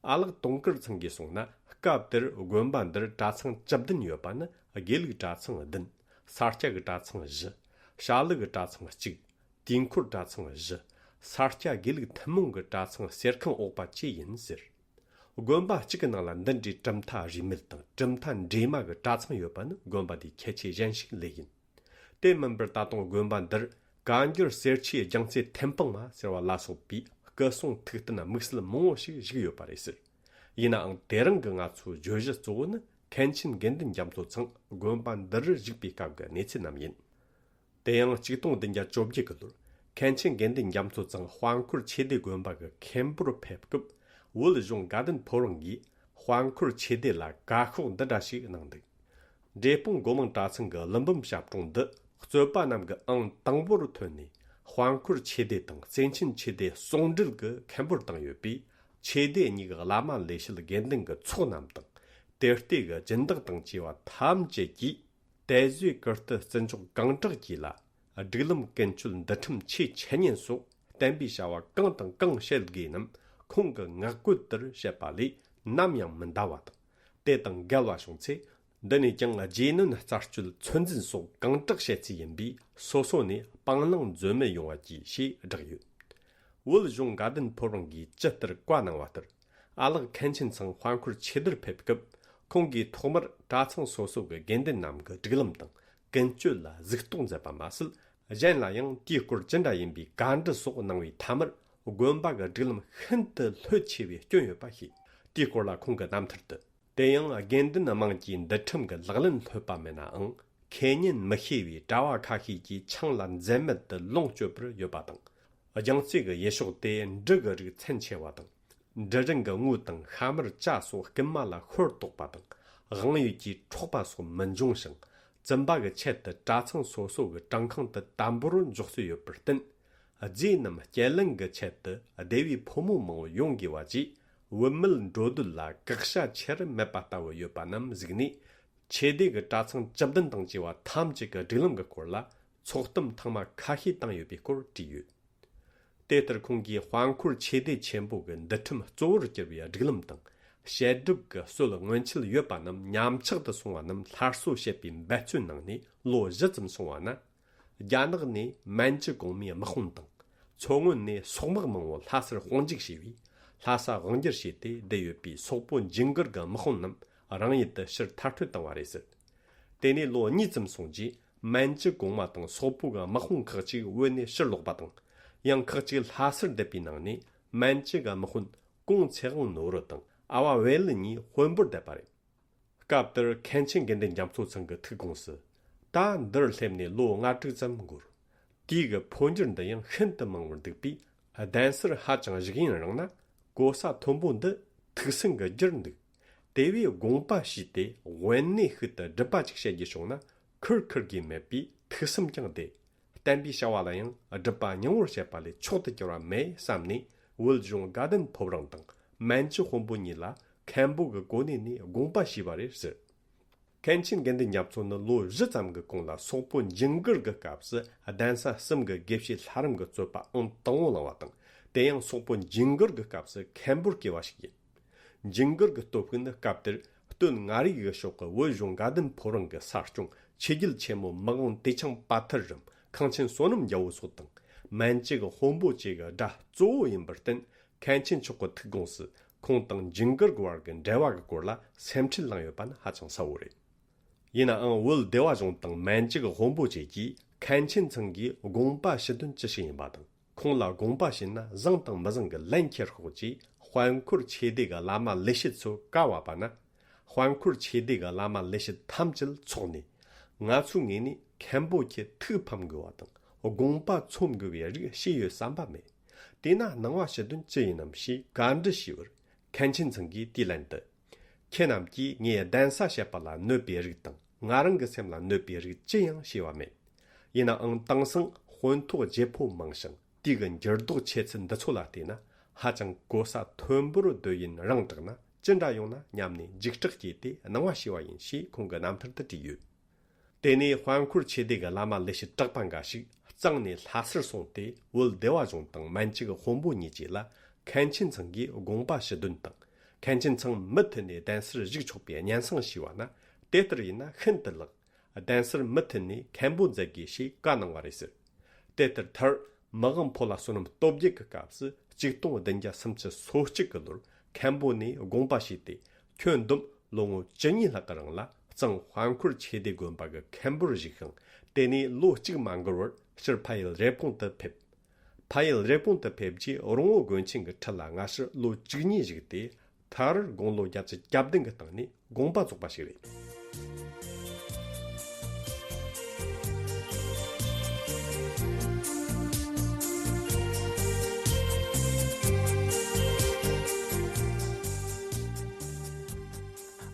ཨ་ལགས་དུང་དཀར་ཚང་གིས་གསུངས་ན། སྐབས་དེར་དགོན་པ་འདིར་གྲྭ་ཚང་བཅུ་བདུན་ཡོད་པ་ནི། དགེ་ལུགས་གྲྭ་ཚང་བདུན། ས་སྐྱ་གི་གྲྭ་ཚང་བཞི། བྱ་ལུགས་ཀྱི་གྲྭ་ཚང་གཅིག། དུས་འཁོར་གྲྭ་ཚང་བཞི། ས་སྐྱ་དགེ་ལུགས་ཐུན་མོང་གི་གྲྭ་ཚང་གསེར་ཁང་འོག་པ་བཅས་ཡིན་ཟེར། དགོན་པ་གཅིག་གི་ནང་ལ་འདི་འདྲའི་གྲུབ་མཐའ་རིས་མེད་དང་། གྲུབ་མཐའ་འདྲེས་མ་གི་གྲྭ་ཚང་ཡོད་པ་ནི་དགོན་པ་འདིའི་ཁྱད་ཆོས་གཞན་ཞིག་ལོས་ཡིན། དེ་མིན་པར་ད་དུང་དགོན་པ་འདིར་བཀའ་འགྱུར་གསེར་ཆོས་རྒྱལ་རྩེ་ཐེམ་སྤང་མ་ཟེར་བ་ལ་སོགས་པའི་སྐུ་གསུང་ཐུགས་རྟེན་དམིགས་བསལ་མང་བོ་ཞིག་བཞུགས་ཡོད་པ་རེད་ཟེར། ཡིན་ནའང་དེ་རིང་གི་ང་ཚོའི་བརྗོད་གཞི་གཙོ་བོ་ནི་མཁན་ཆེན་དགེ་འདུན་རྒྱ་མཚོ་ཚང་དགོན་པ་འདིར་བཞུགས་པའི་སྐབས་ཀྱི་གནས་ཚུལ་རྣམས་ཡིན། དེ་ཡང་ཆིག་སྟོང་བདུན་བརྒྱ་བཅོ་བརྒྱད་ཀྱི་ལོར་མཁན་ཆེན་དགེ་འདུན་རྒྱ་མཚོ་ཚང་དཔལ་འཁོར་ཆོས་སྡེ་དགོན་པ་གི་མཁན་པོར་ཕེབས་སྐབས། བོད་གཞུང་དགའ་ལྡན་ཕོ་བྲང་གིས་དཔལ་འཁོར་ཆོས་སྡེ་ལ་བཀའ་ཤོག་འདི་འདྲ་ཞིག་གནང་འདུག། འབྲས་སྤུངས་སྒོ་མང་གྲྭ་ཚང་གི་ཀླུ་འབུམ་ཞབས་དྲུང་འདི་རྩོད་པ་རྣམས་ཀྱི་ཨང་དང་པོར་ཐོན་ནས། དཔལ་འཁོར་ཆོས་སྡེ་དང་བརྩེ་ཆེན་ཆོས་སྡེ་ཟུང་འབྲེལ་གྱི་མཁན་པོར་བཏང་ཡོད་པས། ཆོས་སྡེ་གཉིས་ཀྱི་བླ་མ་ལས་བྱེད་དགེ་འདུན་གྱི་ཚོགས་རྣམས་དང་། དེ་ལྟའི་གི་སྦྱིན་བདག་དང་བཅས་པ་ཐམས་ཅད་ཀྱིས། དད་བཟོས་ཀིརྟི་བརྩི་འཇོག་གང་དྲག་གྱིས་ལ། སྒྲིག་ལམ་ཀུན་སྤྱོད་འདུལ་ཁྲིམས་ཆོས་འཆད་ཉན་སོགས་བསྟན་པའི་བྱ་བ་གང་དང་གང་བྱེད་དགོས་རྣམས་ཁོང་གི་ངག་བཀོད་ལྟར་བྱེད་པ་ལས་ནམ་ཡང་མི་འདའ་བ་དང་། དེ་དང་འགལ་བ་བྱུང་ཚེ། འདི་ནས་ཀྱང་རྗེས་གནོན་རྩད་གཅོད་ཚོད་འཛིན་སོགས་གང་དྲག་བྱེད་རྩིས་ཡིན་པས། སོ་སོ་ནས་སྤང་བླང་འཛོལ་མེད་ཡོང་བ་གྱིས་ཞེས་བསྒྲགས་ཡོད། བོད་གཞུང་དགའ་ལྡན་ཕོ་བྲང་གིས་ཇི་ལྟར་བཀའ་གནང་བ་ལྟར། ཨ་ལགས་མཁན་ཆེན་ཚང་དཔལ་འཁོར་ཆོས་སྡེར་ཕེབས་སྐབས། ཁོང་གིས་ཐོག་མར་གྲྭ་ཚང་སོ་སོ་གི་དགེ་འདུན་རྣམས་ཀྱི་སྒྲིག་ལམ་དང་ཀུན་སྤྱོད་ལ་གཟིགས་རྟོག་མཛད་པ་མ་ཟད། གཞན་ལ་ཡང་དེའི་སྐོར་ཅི་འདྲ་ཡིན་པའི་བཀའ་འདྲི་སོགས་གནང་བའི་མཐའ་མར། དགོན་པ་གི་སྒྲིག་ལམ་ཤིན་ཏུ་ལྷོད་ཆེ་བའི་སྐྱོན་ཡོད་པ་ཤེས། དེའི་སྐོར་ལ་ཁོང་གི་རྣམ་ཐར་དུ། དེ་ཡང་དགེ་འདུན་དམངས་ཀྱིས་འདུལ་ཁྲིམས་ཀྱི་ལག་ལེན་ལྷོད་པ་མེད་ནའང་། ཁེ་ཉེན་མི་ཤེས་པའི་གྲྭ་བ་ཁ་ཤས་ཀྱིས་ཆང་ལ་འཛེམ་མེད་དུ་ལོངས་སྤྱོད་པར་ཡོད་པ་དང་། རྒྱང་རྩེ་གི་ཡུལ་ཕྱོགས་དེ་འབྲུ་གི་རིགས་ཚན་ཆེ་བ་དང་། འབྲུ་རིན་གྱི་དངུལ་དང་ཤ་མར་ཇ་སོགས་རྐུན་མ་ལ་ཤོར་དོགས་པ་དང་། དབང་ཡོད་ཀྱིས་འཕྲོག་པ་སོགས་མི་འབྱུང་ཞིང་། བཙུན་པ་གི་ཆེད་དུ་གྲྭ་ཚང་སོ་སོ་གི་བྲང་ཁང་དུ་དམ་པོར་འཇོག་སྲོལ་ཡོད་པར་བརྟེན། རྫས་རྣམས་སྐྱེལ་ལེན་གྱི་ཆེད་དུ་སྡེ་བའི་ཕོ་མོ་མང་བོ་ཡོང་དགོས་པ་བཅས། བུད་མེད་འགྲོ་སྡོད་ལ་བཀག་ཆ་ཆེར་མེད་པ་ལྟ་བུ་ཡོད་པ་རྣམས་གཟིགས་ནས། ཆོས་སྡེ་གི་གྲྭ་ཚང་བཅུ་བདུན་དང་བཅས་པ་ཐམས་ཅད་ཀྱི་སྒྲིག་ལམ་གྱི་སྐོར་ལ་ཚོགས་གཏམ་ཐེངས་མ་ཁ་ཤས་བཏང་ཡོད་པའི་སྐོར་བྲིས་ཡོད། དེ་ལྟར་ཁོང་གིས་དཔལ་འཁོར་ཆོས་སྡེ་ཆེན་པོ་གི་འདུལ་ཁྲིམས་གཙོ་བོར་གྱུར་པའི་སྒྲིག་ལམ་དང་། བཤད་སྒྲུབ་ཀྱི་སྲོལ་སྔོན་ཆད་ཡོད་པ་རྣམས་ཉམས་ཆག་ཏུ་སོང་བ་རྣམས་སླར་གསོ་བྱེད་པའི་འབད་བརྩོན་གནང་ནས་ལོ་བཞི་ཙམ་སོང་བ་ན། རྒྱ་ནག་ནས་མན་ཇུ་གོང་མའི་དམག་དཔུང་དང་། མཚོ་སྔོན་ནས་སོག་དམག་མང་བོ་ལྷ་སར་དཔུང་འཇུག་བྱས་པས། ལྷ་ས་དབང་སྒྱུར་བྱས་ཏེ་བསྡད་ཡོད་པའི་སོག་པོ་ཇིང་གུར་གྱི་དམག་དཔུང་རྣམས་རང་ཡུལ་དུ་ཕྱིར་མཐར་སྐྲོད་བཏང་བ་རེད་ཟེར། དེ་ནས་ལོ་གཉིས་ཙམ་སོང་རྗེས་མན་ཇུ་གོང་མ་དང་སོག་པོ་གི་དམག་དཔུང་ཁག་ཅིག་བོད་ནས་ཕྱིར་ལོག་པ་དང་། ཡང་ཁག་ཅིག་ལྷ་སར་བསྡད་པའི་ནང་ནས་མན་ཇུ་གི་དམག་དཔོན་ཀོང་ཚེ་དབང་ནོར་བུ་དང་ཨ་བ་བེ་ལི་གཉིས་དཔོན་པོར་བསྡད་པ་རེད། སྐབས་དེར་མཁན་ཆེན་དགེ་འདུན་རྒྱ་མཚོ་ཚང་གི་ཐུགས་དགོངས་སུ། ད་འདིར་སླེབས་ནས་ལོ་ལྔ་དྲུག་ཙམ་འགོར། དུས་ཀྱི་འཕོ་འགྱུར་འདི་ཡང་ཤིན་ཏུ་མང་བར་འདུག་པས། གདན་སར་ཧ་ཅང་བཞུགས་ཡུན་རིང་ན། གོ་ས་མཐོན་པོ་འདི་ཐུགས་སེམས་ཀྱི་རྒྱུར་འདུག། དེ་བས་དགོངས་པ་ཞུས་ཏེ་དབེན་གནས་ཤིག་ཏུ་སྒྲུབ་པ་ཅིག་བྱེད་རྒྱུ་བྱུང་ན་ཁུར་ཁུར་གྱིས་མེད་པས་ཐུགས་སེམས་ཀྱང་བདེ། བསྟན་པའི་བྱ་བ་ལ་ཡང་སྒྲུབ་པ་སྙིང་བོར་བྱེད་པ་ལས་མཆོག་ཏུ་གྱུར་བ་མེད་བསམ་ནས། བོད་གཞུང་དགའ་ལྡན་ཕོ་བྲང་དང་མན་ཇུ་དཔོན་པོ་གཉིས་ལ་མཁན་པོ་གི་གོ་གནས་ནས་དགོངས་པ་ཞུས་པ་རེད་ཟེར། མཁན་ཆེན་དགེ་འདུན་རྒྱ་མཚོ་ནི་ལོ་བཞི་ཙམ་གྱི་གོང་ལ་སོག་པོ་ཇིང་གུར་གྱི་སྐབས་སུ་གདན་ས་གསུམ་གྱི་དགེ་བཤེས་ལྷ་རམས་ཀྱི་རྩོད་པ་ཨང་དང་པོ་བླངས་པ་དང་། དེ་ཡང་སོག་པོ་ཇིང་གུར་གྱི་སྐབས་སུ་མཁན་པོར་བསྐོས་པ་ཞིག་ཡིན། ཇིང་གུར་གྱི་སྟོབས་ཤུགས་ནི་སྐབས་དེར་སྟོད་མངའ་རིས་ཀྱི་ཕྱོགས་ཀྱི་བོད་གཞུང་དགའ་ལྡན་ཕོ་བྲང་གི་ས་སྐྱོང་ཆོས་རྒྱལ་ཆེན་མོ་མི་དབང་ཏེ་ཆང་པ་ཐར་རམ་ཁང་ཆེན་བསོད་ནམས་རྒྱལ་པོ་སོགས་དང་། མན་ཇུ་གི་དཔོན་པོ་བཅས་ཀྱི་དགྲ་གཙོ་བོ་ཡིན་པར་བརྟེན། མཁན་ཆེན་མཆོག་གི་ཐུགས་དགོངས་སུ་ཁོང་དང་ཇིང་གུར་གྱི་བར་གྱི་འབྲེལ་བ་གི་སྐོར་ལ་སེམས་ཁྲལ་བསླངས་ཡོད་པ་ནི་ཧ་ཅང་གསལ་བོ་རེད། ཡིན་ནའང་བོད་སྡེ་བ་གཞུང་དང་མན་ཇུ་གི་དཔོན་པོ་བཅས་ཀྱིས་མཁན་ཆེན་ཚང་གིས་དགོངས་པ་ཞུ་དོན་ཅི་ཞིག་ཡིན་པ་དང་། ཁོང་ལ་དགོངས་པ་ཞུས་ན་བཟང་དང་མི་བཟང་གི་ལན་ཁྱེར་ཤོག་ཅེས་དཔལ་འཁོར་ཆོས་སྡེ་གི་བླ་མ་ལས་བྱེད་ཚོས་བཀའ་ཕབ་པ་ན། དཔལ་འཁོར་ཆོས་སྡེ་གི་བླ་མ་ལས་བྱེད་ཐམས་ཅད་ཚོགས་ནས། ང་ཚོའི་ངོས་ནས་མཁན་པོ་ཁྱེད་ཐུགས་ཕམ་དགོས་པ་དང་དགོངས་པ་ཚོམ་དགོས་པའི་རིགས་ཤེས་ཡོད་བསམ་པ་མེད། དེས་ན་གནང་བ་ཞུ་དོན་ཅི་ཡིན་ནམ་ཞེས་བཀའ་འདྲི་ཞུས་པར། མཁན་ཆེན་ཚང་གིས་དེའི་ལན་དུ། ཁྱེད་རྣམས་ཀྱིས་ངས་གདན་ས་བཤད་པ་ལ་གནོད་པའི་རིགས་དང་ང་རང་གི་སེམས་ལ་གནོད་པའི་རིགས་ཅི་ཡང་ཤེས་པ་མེད། ཡིན་ནའང་དེང་སང་དཔོན་ཐོག་བརྗེ་ཕོ་མང་ཞིང་དུས་ཀྱི་འགྱུར་ལྡོག་ཆེ་ཚུལ་འདི་ཚོ་ལ་བལྟས་ན་ཧ་ཅང་གོ་ས་མཐོན་པོར་སྡོད་ཡུན་རིང་དྲགས་ན་ཅི་འདྲ་ཡོང་ན་སྙམ་ནས་འཇིགས་སྐྲག་སྐྱེས་ཏེ་གནང་བ་ཞུས་པ་ཡིན་ཞེས་ཁོང་གི་རྣམ་ཐར་དུ་བྲིས་ཡོད། དེ་ནས་དཔལ་འཁོར་ཆོས་སྡེ་གི་བླ་མ་ལས་བྱེད་གྲགས་པ་འགའ་ཞིག་གཙང་ནས་ལྷ་སར་སོང་སྟེ་བོད་སྡེ་བ་གཞུང་དང་མན་ཇུ་གི་དཔོན་པོ་གཉིས་བཅས་ལ་མཁན་ཆེན་ཚང་གིས་དགོངས་པ་ཞུ་དོན་དང་། མཁན་ཆེན་ཚང་མུ་མཐུད་ནས་གདན་སར་བཞུགས་ཆོག་པའི་སྙན་སེང་ཞུས་པ་ན། དེ་ལྟར་ཡིན་ན་ཤིན་ཏུ་ལེགས། གདན་སར་མུ་མཐུད་ནས་མཁན་པོ་མཛད་དགོས་ཞེས་བཀའ་གནང་བ་རེད་ཟེར། དེ་ལྟར་མཐར། མི་དབང་ཕོ་ལྷ་བསོད་ནམས་སྟོབས་རྒྱས་ཀྱི་སྐབས་སུ་ཆིག་སྟོང་བདུན་བརྒྱ་སུམ་ཅུ་སོ་གཅིག་གི་ལོར་མཁན་པོ་ནས་དགོངས་པ་ཞུས་ཏེ། ཁྱོན་བསྡོམས་ལོ་ངོ་བཅུ་གཉིས་ལྷག་གི་རིང་ལ་གཙང་དཔལ་འཁོར་ཆོས་སྡེ་དགོན་པ་གི་མཁན་པོར་བཞུགས་ཤིང་། དེ་ནས་ལོ་གཅིག་མ་འགོར་བར་སྤྱིར་ཕ་ཡུལ་རེབ་གོང་དུ་ཕེབས། ཕ་ཡུལ་རེབ་གོང་དུ་ཕེབས་རྗེས་རོང་བོ་དགོན་ཆེན་གྱི་ཁྲི་ལ་སྔ་ཕྱིར་ལོ་བཅུ་གཉིས་བཞུགས་ཏེ། མཐར་དགུང་ལོ་བརྒྱད་ཅུ་གྱ་བདུན་གྱི་སྟེང་ནས་དགོངས་པ་རྫོགས་པ་ཞིག་རེད།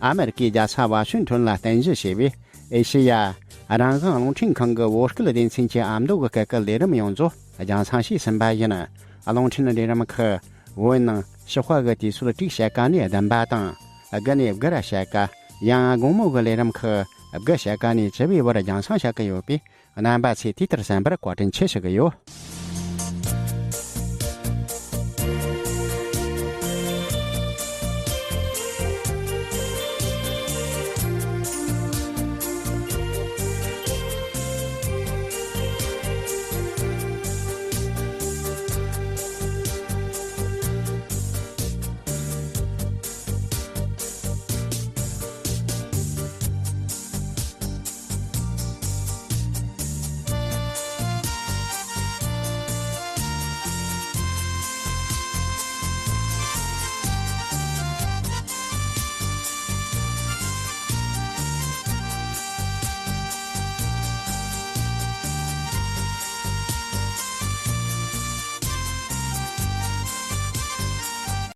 ཨ་མེ་རི་ཀའི་རྒྱལ་ས་ཝ་ཤིང་ཊོན་ལ་རྟེན་གཞི་བྱས་པའི་ཨེ་ཤེ་ཡ་རང་དབང་རླུང་འཕྲིན་ཁང་གི་བོད་སྐད་སྡེ་ཚན་གྱི་ཨ་མདོ་གི་སྐད་ཀྱི་ལས་རིམ་ཡོངས་རྫོགས་རྒྱང་སྲིང་བྱས་ཟིན་པ་ཡིན། རླུང་འཕྲིན་ལས་རིམ་ཁག་བོད་ནང་ཞི་བ་གི་དུས་ཚོད་དྲུག་ཕྱེད་ཀ་ནས་བདུན་པ་དང་། དགུ་ནས་དགུ་ར་ཕྱེད་ཀ། ཡང་དགོང་མོ་གི་ལས་རིམ་ཁག་དགུ་ཕྱེད་ཀ་ནས་བཅུ་པའི་བར་རྒྱང་སྲིང་བྱེད་ཀྱི་ཡོད་པས། རྣམ་པ་ཚོས་དུས་ལྟར་གསན་པར་བཀའ་དྲིན་ཆེ་ཞུ་གི་ཡོད།